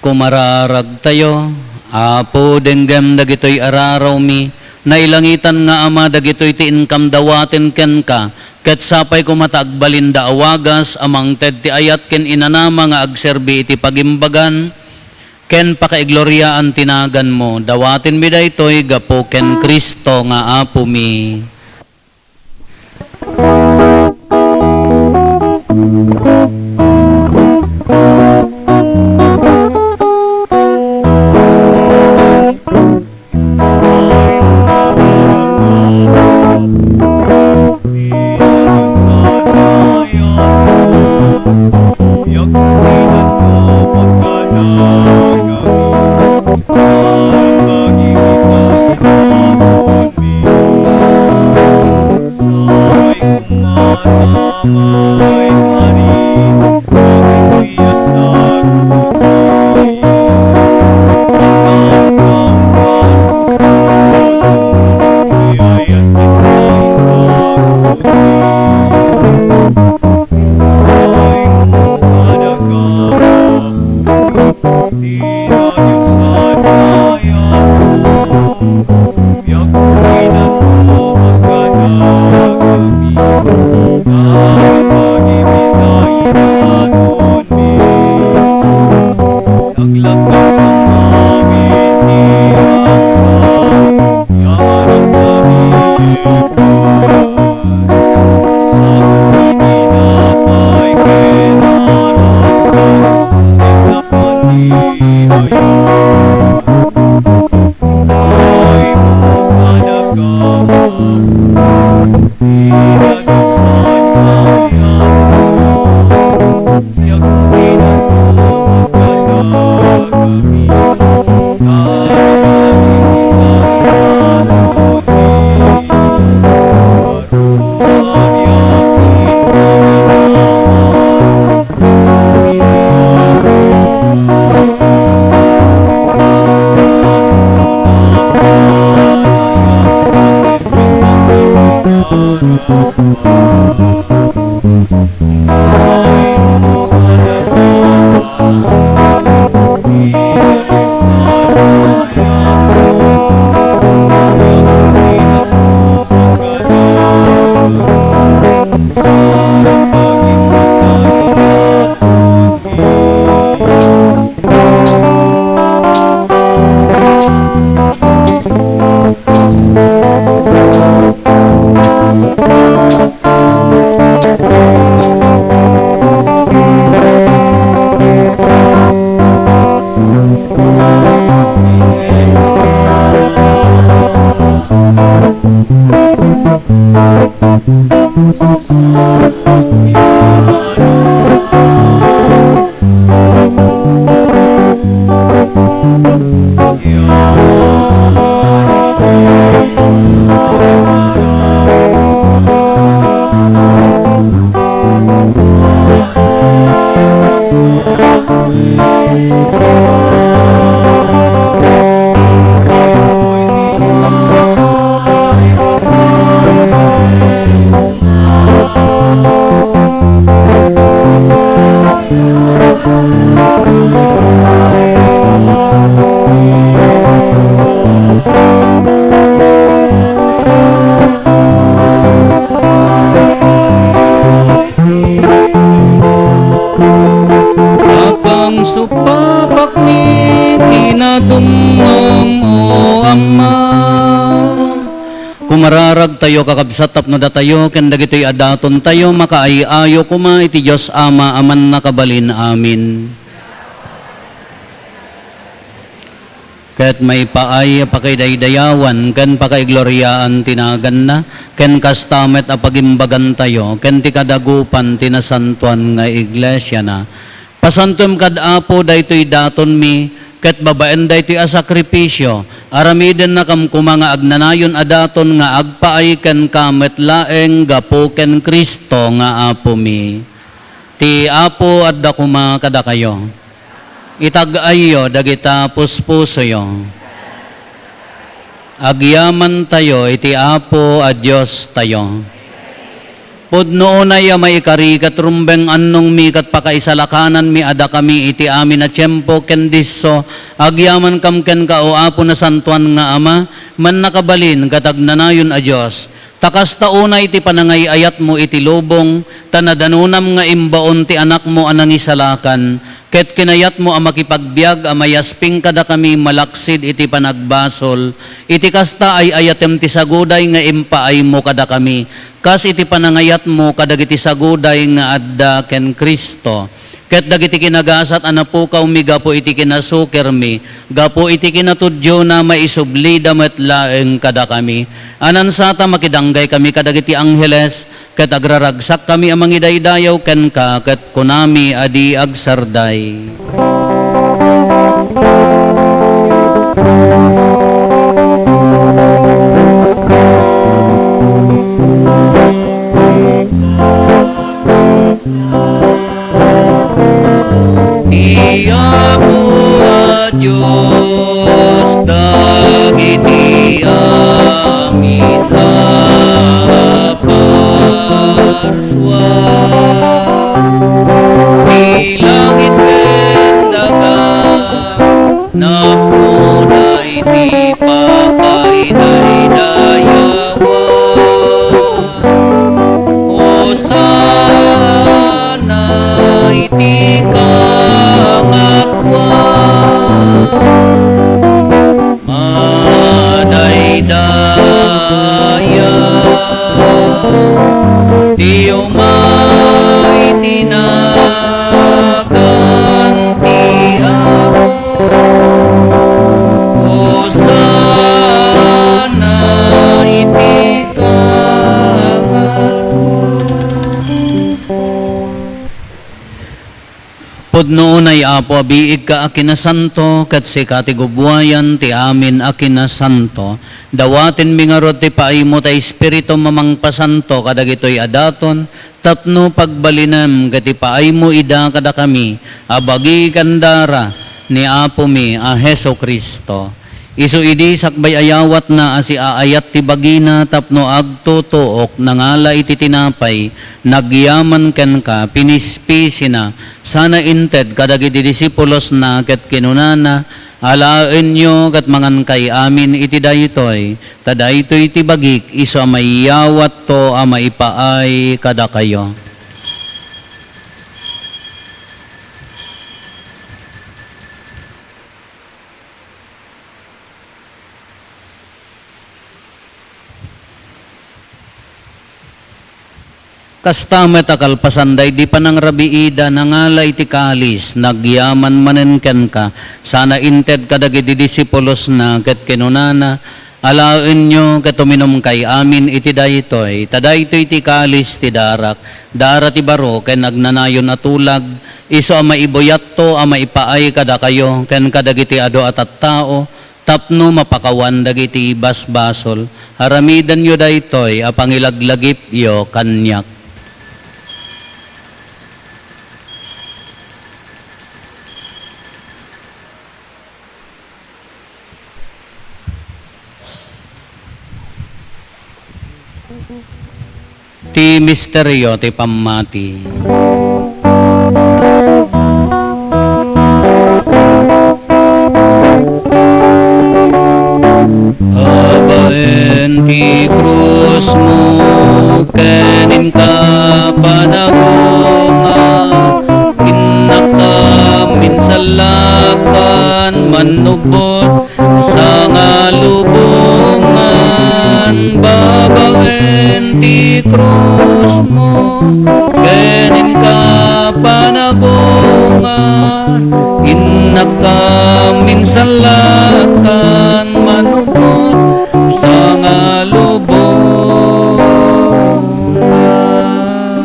Kumararagtayo, Apo, denggem dagitoy a rarawmi, nailangitan nga Ama, dagitoy ti inkam dawaten kenka, ket sapay koma ta agbalinda a wagas a mangted ti ayat ken inanama nga agserbi iti pagimbagan ken pakaigloriaan ti naganmo. Dawatenmi daytoy gapu ken Cristo nga Apomi. Sapay koma ta maikari dagitoy a sagutmi. Agkamkamkan pusomi, ayat kenka ti sagutmi. Ipaaymo kadakami ti nadiosan nga ayatmo. Piagkuninanto pagkadagami, ngarem dagiti daydayatonmi. Naglagdang amin ti ragsak, yaman inkami, Dios. Sagutmi ti napay ken arak, ngem napan ti ayat. Ipaaymo kadakami ti nadiosan nga ayatmo. Piagkuninanto pagkadagami, ngarem dagiti daydayatonmi. Aruabiak ti paminawat, Apang supapakmi kinatungong, O Ama. Kumararagtayo, kakabsat, tapno datayo ken dagitoy a datontayo makaay-ayo koma iti Dios Ama a Mannakabalin. Amen. Ket maipaay a pakaidaydayawan ken pakaigloriaan ti naganna, ken kasta met a pagimbagantayo ken ti kadagupan ti nasantoan nga iglesiana. Pasantoem kad Apo daytoy datonmi, ket babaen daytoy a sakrifisio, aramidennakam koma nga agnanayon a daton nga agpaay kenka met laeng gapu ken Cristo nga Apomi. Ti Apo adda koma kadakayo. Itag-ayyo dagita puspusoyo. Agyamantayo iti Apo a Diostayo. Pudno unay a maikari ket rumbeng annongmi ket pakaisalakananmi a dakami iti amin a tiempo ken disso, agyamankam kenka, O Apo, nasantoan nga Ama, mannakabalin ket agnanayon a Dios. Ta kasta unay ti panangay-ayatmo iti lubong, ta nadanonam nga imbaon ti Anakmo a nangisalakan, ket kinayatmo a makipagbiag a mayasping kadakami malaksid iti panagbasol. Iti kasta, ay-ayatem ti saguday nga impaaymo kadakami, kas iti panangayatmo kadagiti saguday nga adda ken Cristo. Ket dagiti kinagasat a napukawmi gapu iti kinasukirmi, gapu iti kinatudiona, maisublida met laeng kadakami. Anansata, makidanggay kami kadagiti angheles, ket agraragsak kami a mangidaydayaw kenka, ket kunami a di agsarday. Ti Apo a Dios dagiti amin a parsua. Ti langit ken daga napnoda iti pakaidaydayawan. Hosanna iti kangatoan. Madaydayaw ti umay ti nagan ti Apo. Hosanna iti kangatoan. Pudno unay, Apo, a biigka a kinasanto, ket sika ti gubuayan ti amin a kinasanto. Dawatenmi ngarud ti paaymo ta Espiritum a mangpasanto kadagitoy a daton, tapno pagbalinem ket ipaaymo ida kadakami a bagi ken dara ni Apomi a Jesu-Cristo. Isu idi sakbay a yawatna a siaayat ti bagina tapno agtutuok, nangala iti tinapay, nagyaman kenka, pinispisina, sana inted kadagiti disipulosna ket kinunana, "Alaenyo ket mangankay amin iti daytoy, ta daytoy ti bagik isu a maiyawatto a maipaay kadakayo." Kasta met a kalpasan daydi panangrabiida, nangala iti kalis, nagyaman manen kenka, sana inted kadagiti disipulosna, ket kinunana, Alaenyo ket uminumkay amin iti daytoy, ta daytoy ti kalis ti darak, dara ti baro ken agnanayon a tulag, isu a maibuyatto a maipaay kadakayo ken kadagiti adu a tattao, tapno mapakawan dagiti basbasol. Aramidenyo daytoy a pangilaglagipyo kaniak. Ti misterio ti pammati. Babaen ti krusmo ken inka panagungar, innaka minsallakan mannubbot sangalubongan. Babaen ti krusmo ken inka panagungar, innaka minsallakan mannubbot sangalubongan.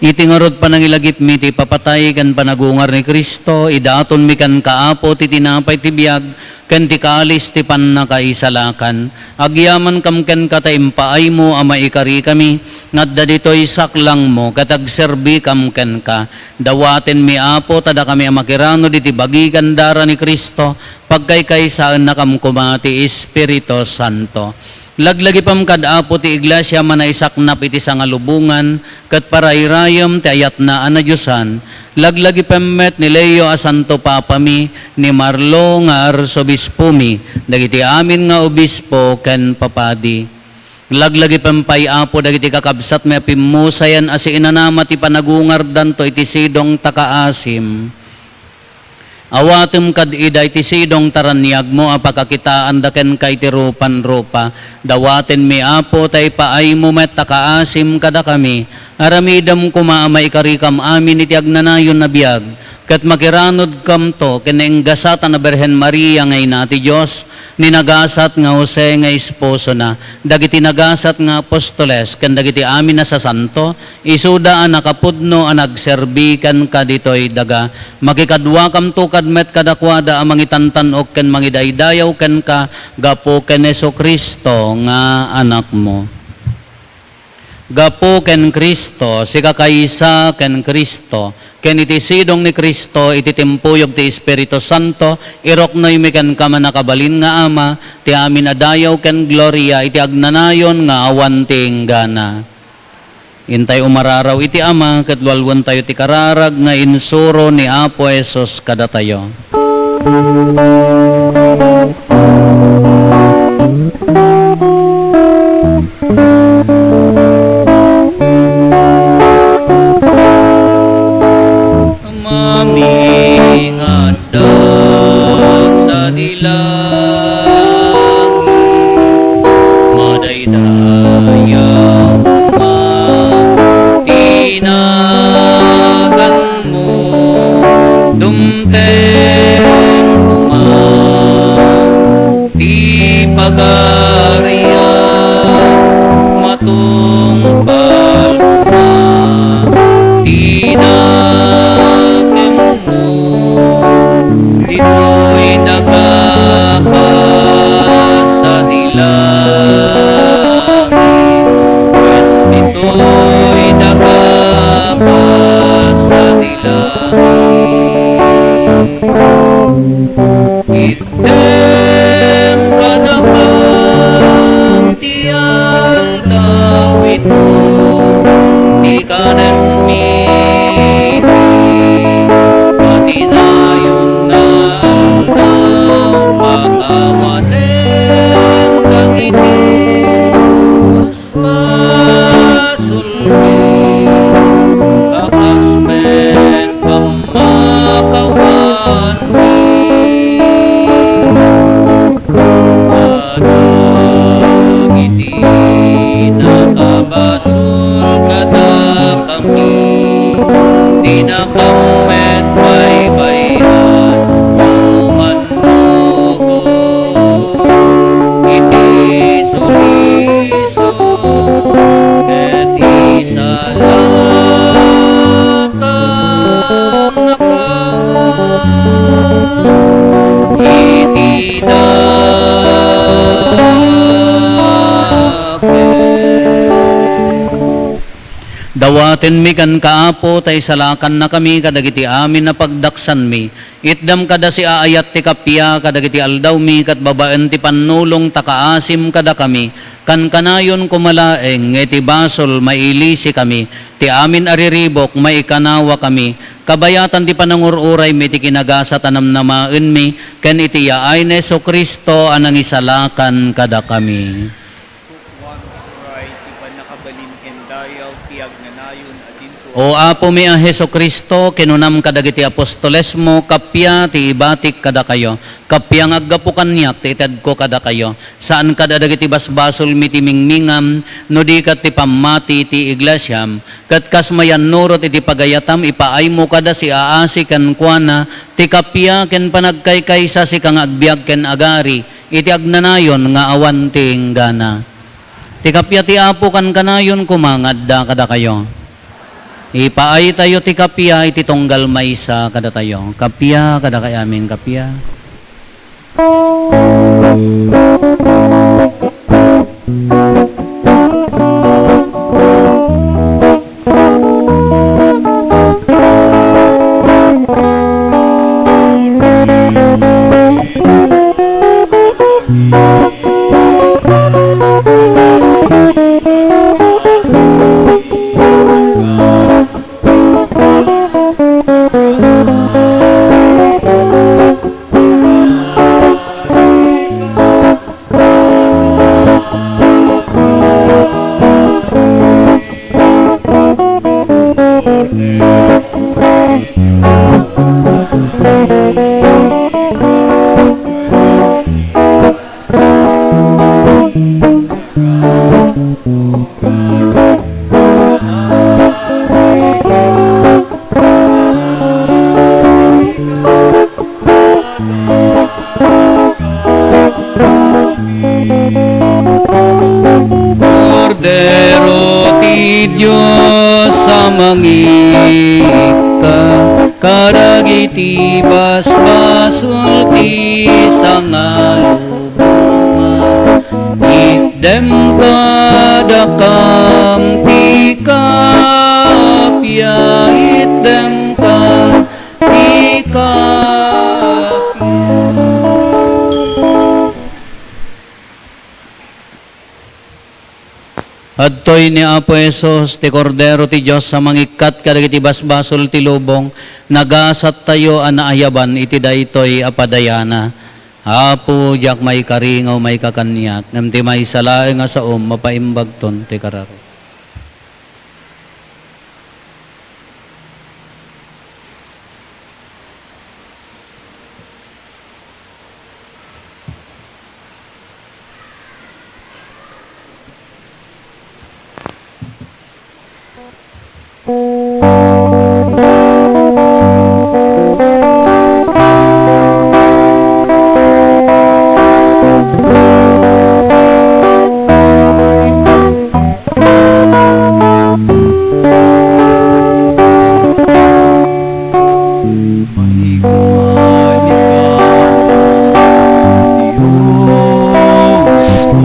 Iti ngarud panangilagipmi ti ipapatay ken panagungar ni Cristo, idatonmi kenka, Apo, ti tinapay ti biag ken ti kalis ti pannakaisalakan. Agyamankam kenka ta impaaymo a maikarikami nga adda ditoy saklangmo ket agserbikam kenka. Dawatenmi, Apo, ta dakami a makiranud iti bagi ken dara ni Cristo, pagkaykaysaennakam koma ti Espiritu Santo. Laglagipem kad, Apo, ti iglesia a manaisaknap iti sangalubongan ket parayrayem ti ayatna a nadiosan. Laglagipem met ni Leo a Santo Papami, ni Marlo nga Arsobispomi, dagiti amin nga obispo ken papadi. Laglagipem pay, Apo, dagiti kakabsatmi a pimmusayan a siinanama ti panagungardanto iti sidong ta kaasim. Awatem kad ida iti sidong ta raniagmo a pakakitaanda kenka iti rupan-rupa. Dawatenmi, Apo, ta ipaaymo met ta kaasim kadakami. Aramidem koma a maikarikam amin iti agnanayon a biag, ket makiranudkamto ken nainggasatan a Birhen Maria nga Ina ti Dios, ni nagasat nga Jose nga esposona, dagiti nagasat nga apostoles, ken dagiti amin a sasanto, isuda a nakapudno a nagserbi kenka ditoy daga. Makikaduakamto kad met kadakuada a mangitantan-ok ken mangidaydayaw kenka gapu ken Jesu-Cristo nga Anakmo. Gapu ken Cristo, sikakaysa ken Cristo, ken iti sidong ni Cristo, iti timpuyog ti Espiritu Santo, iruknoymi kenka, mannakabalin nga Ama, ti amin a dayaw ken gloria iti agnanayon nga awan ti inggana. Intay umararaw iti Ama, ket lualuentayo ti kararag nga insuro ni Apo Jesus kadatayo. Amanmi nga adda sadi langit, madaydayaw koma ti naganmo, dumteng koma ti pagarian, matungpal koma ti naganmo, ditoy daga kas sadi langit, ken ditoy daga kas sadi langit. Itdem kadakami ti aldaw ito, ti kanenmi iti matinayon nga aldaw, pakawanem dagiti basbasolmi, a kas met pammakawanmi kadagiti nakabasol kadakami, dinakam met baybay-an, o mannugot iti Awatenmi kenka, Apo, ta isalakannakami kadagiti amin a pagdaksanmi. Itdem kada siaayat ti kappia kadagiti aldawmi ket babaen ti pannulong ta kaasim kadakami. Kankanayon koma laeng nga iti basol mailisikami, ti amin a riribuk maikanaawakami, kabayatan ti panangur-uraymi iti kinagasat a namnamaenmi, ken iti yaay ni Jesu-Cristo a nangisalakan kadakami. Kukkuam iti uray ti pannakabalin ken dayaw ti agnanayon a dinto. O Apomi a Jesu-Cristo, kinunam kadagiti apostolesmo, kappia ti ibatik kadakayo, kappia nga aggapu kaniak ti itedko kadakayo. Saan kada dagiti basbasolmi ti mingmingam, no di ket ti pammati ti iglesiam. Ket kas mayannurot iti pagayatam, ipaaymo kada siaasi kenkuana ti kappia ken panagkaykaysa, sika nga agbiag ken agari iti agnanayon nga awan ti inggana. Ti kappia ti Apo kankanayon koma nga adda kadakayo. Ipaaytayo ti kappia iti tunggal maysa kadatayo. Kappia kadakay amin, kappia. Kordero ti Dios a mangikkat kadagiti basbasol ti sangalubongan. Itdem kadakam ti kappia, itdem ka ti kappia. Adtoy ni Apo Jesus, ti Kordero ti Dios a mangikkat kadagiti basbasol ti lubong, nagasattayo a naayaban iti daytoy a padayana. Apo, diak maikari nga umayka kaniak, ngem ti maysa laeng a saom, mapaimbagton ti kararua. Maikuan ikaw, Diosko,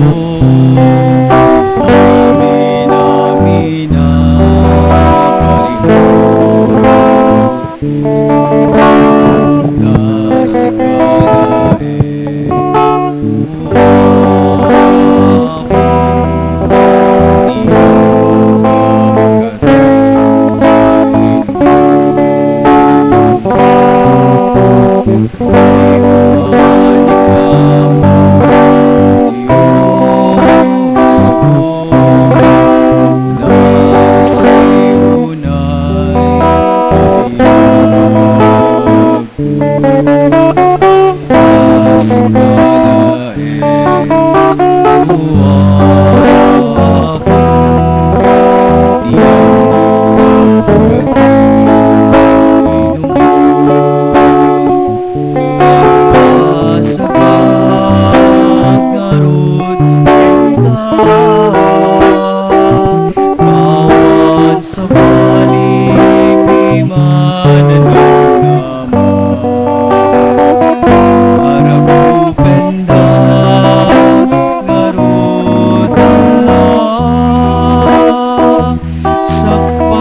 amin-amin a parikutko, ta sika laeng. Sika laeng, O Apo, ti ammok a makatulong. Agpasakak ngarud kenka, awan sabali ti mananamnama. Arakupenda ngarud Allah, sakpa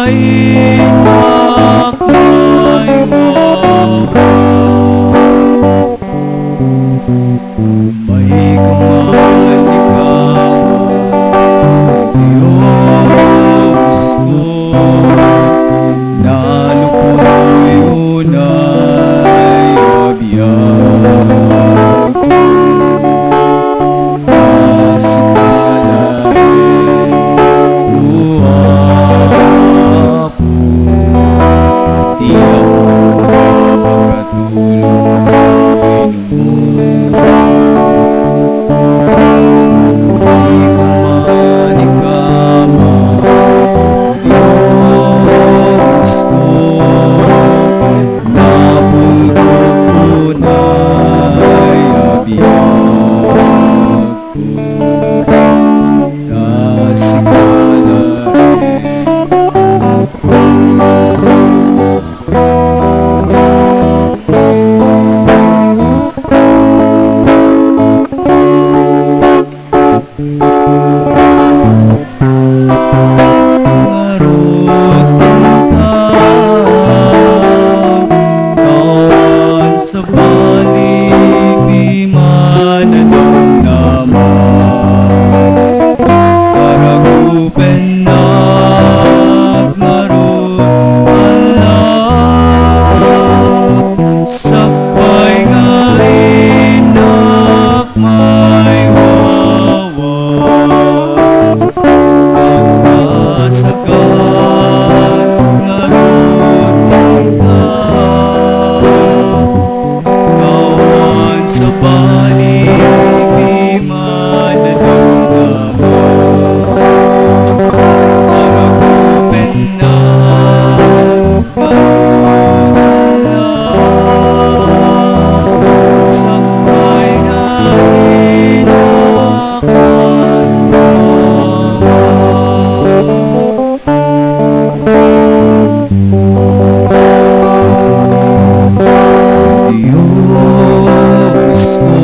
Ay, nakmaywa. May kaman ikaman, O Diosko, nalukoy unay a biag. Pasikala, O Apo, ti ammo a makatulong wenno. Ikaman, ikaman, O Diosko, napulkok unay a biag. Ta sika laeng. Ngarud kenka, awan sabali, pimananamnama. Aragupennak ngarud, Ala, sakbay nga innak may wawa. Agpasaga ngarud kenka, awan sabali, pimananamnama. Aragupennak ngarud, Ala, sakbay nga innak may wawa. Diosko,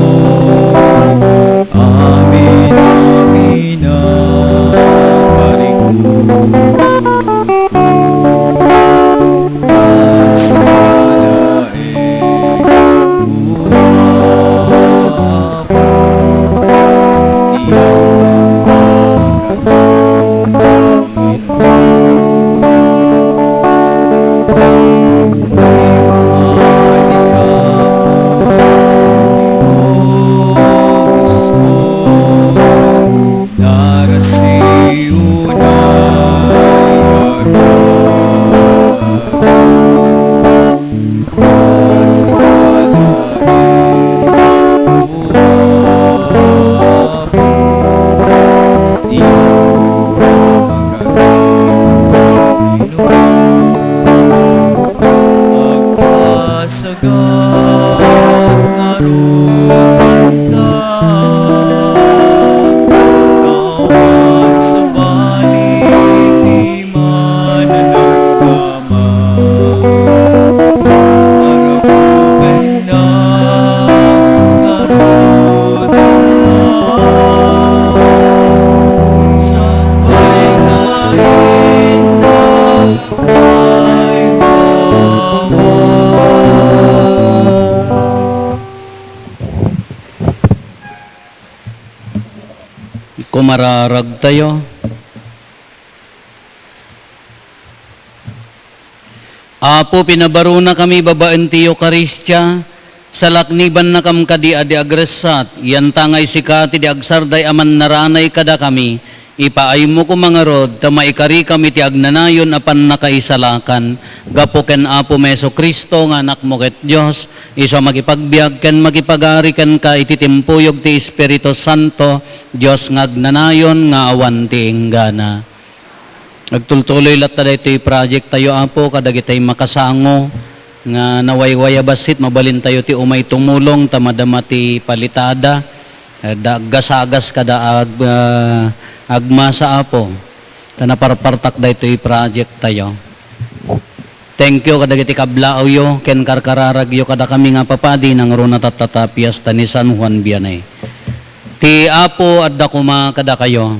amin, amin a parikut. Pasikala, O Apo, ti ammo a makatulong wenno. Ikaman, ikaman, Diosko, darasi unay a biag. Pasikala, O Apo, ti ammo a makatulong wenno. Agpasaga ngarud kenka, awan sabali, pimananamnama. Aragupennak ngarud, Ala, sakbay nga innak may wawa. Kumararagtayo. Apo, pinabarunakami babaen ti Eukaristia, salaknibannakam kadi a di agressat, yanta nga isika ti di agsarday a mannaranay kadakami, ipaaymo koma ngarud ta maikarikam iti agnanayon a pannakaisalakan. Gapu ken Apomi Jesu-Cristo nga Anakmo ket Dios, isu a makipagbiag ken makipagari kenka iti timpuyog ti Espiritu Santo, Dios nga agnanayon nga awan ti inggana. Agtultuloy latta daytoy project tayo, Apo, kadagitay makasango nga nawayway a bassit, mabalintayo ti umay tumulong ta madama ti palitada, eh, da aggasagas kada ag-, ah, agmasa, Apo, ta naparpartak daytoy project tayo. Thank you kadagiti kablaawyo ken karkararagyo kadakami nga papadi nangruna tatta ta piesta ni San Juan Vianney. Ti Apo adda koma kadakayo.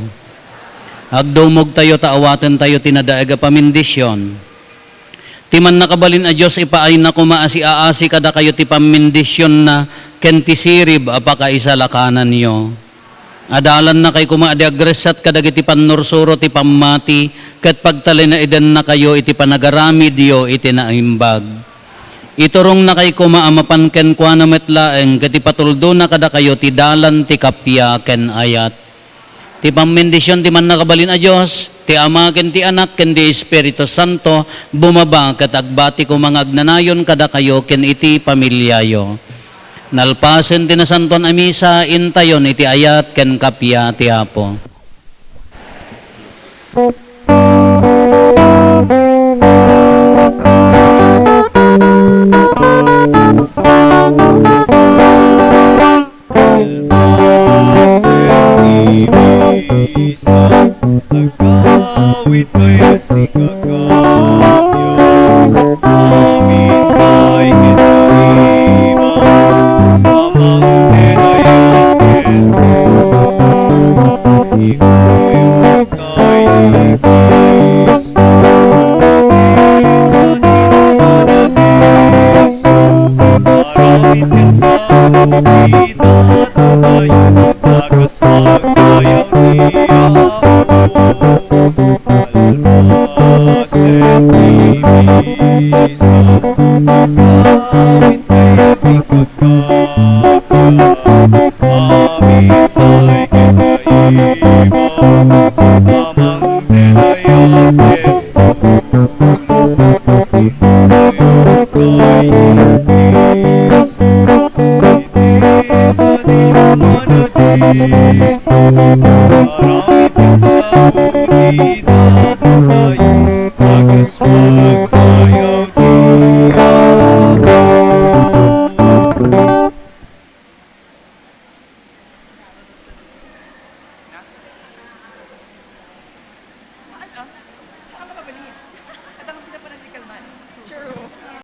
Agdumogtayo ta awatentayo ti nadaag a pamendisyon. Ti Mannakabalin a Dios, ipaayna koma a siaasi kadakayo ti pammendisionna ken ti sirib a pakaisalakananyo. Adalannakay koma a di agressat kadagiti pannursuro ti pammati ket pagtalinaedennakayo iti panagaramidyo iti naimbag. Iturongnakay koma a mapan kenkuana met laeng ket ipatuldona kadakayo ti dalan ti kappia ken ayat. Ti pammendision ti Mannakabalin a Dios, ti Ama ken ti Anak ken ti Espiritu Santo, bumaba ket agbati koma nga agnanayon kadakayo ken iti familiayo. Nalpasen ti Nasantoan a Misa, intayon iti ayat ken kappia ti Apo. Kalpasen ti misa, agawid tayo ti kakabyan. Amin tayo ket kaima, amang te dayat ken tulong. Ikuyog tayo ni Cristo, iti sadino a nadisso, aramid ken sao ti Tatang tayo, a kas pagbayaw ti Apo. Kalpasen ti misa, agawid tayo ti kakabyan. Amin tayo ken kaima, amang te dayat ken tulong. Ikuyog tayo ni Cristo, iti sadino a nadisso, aramid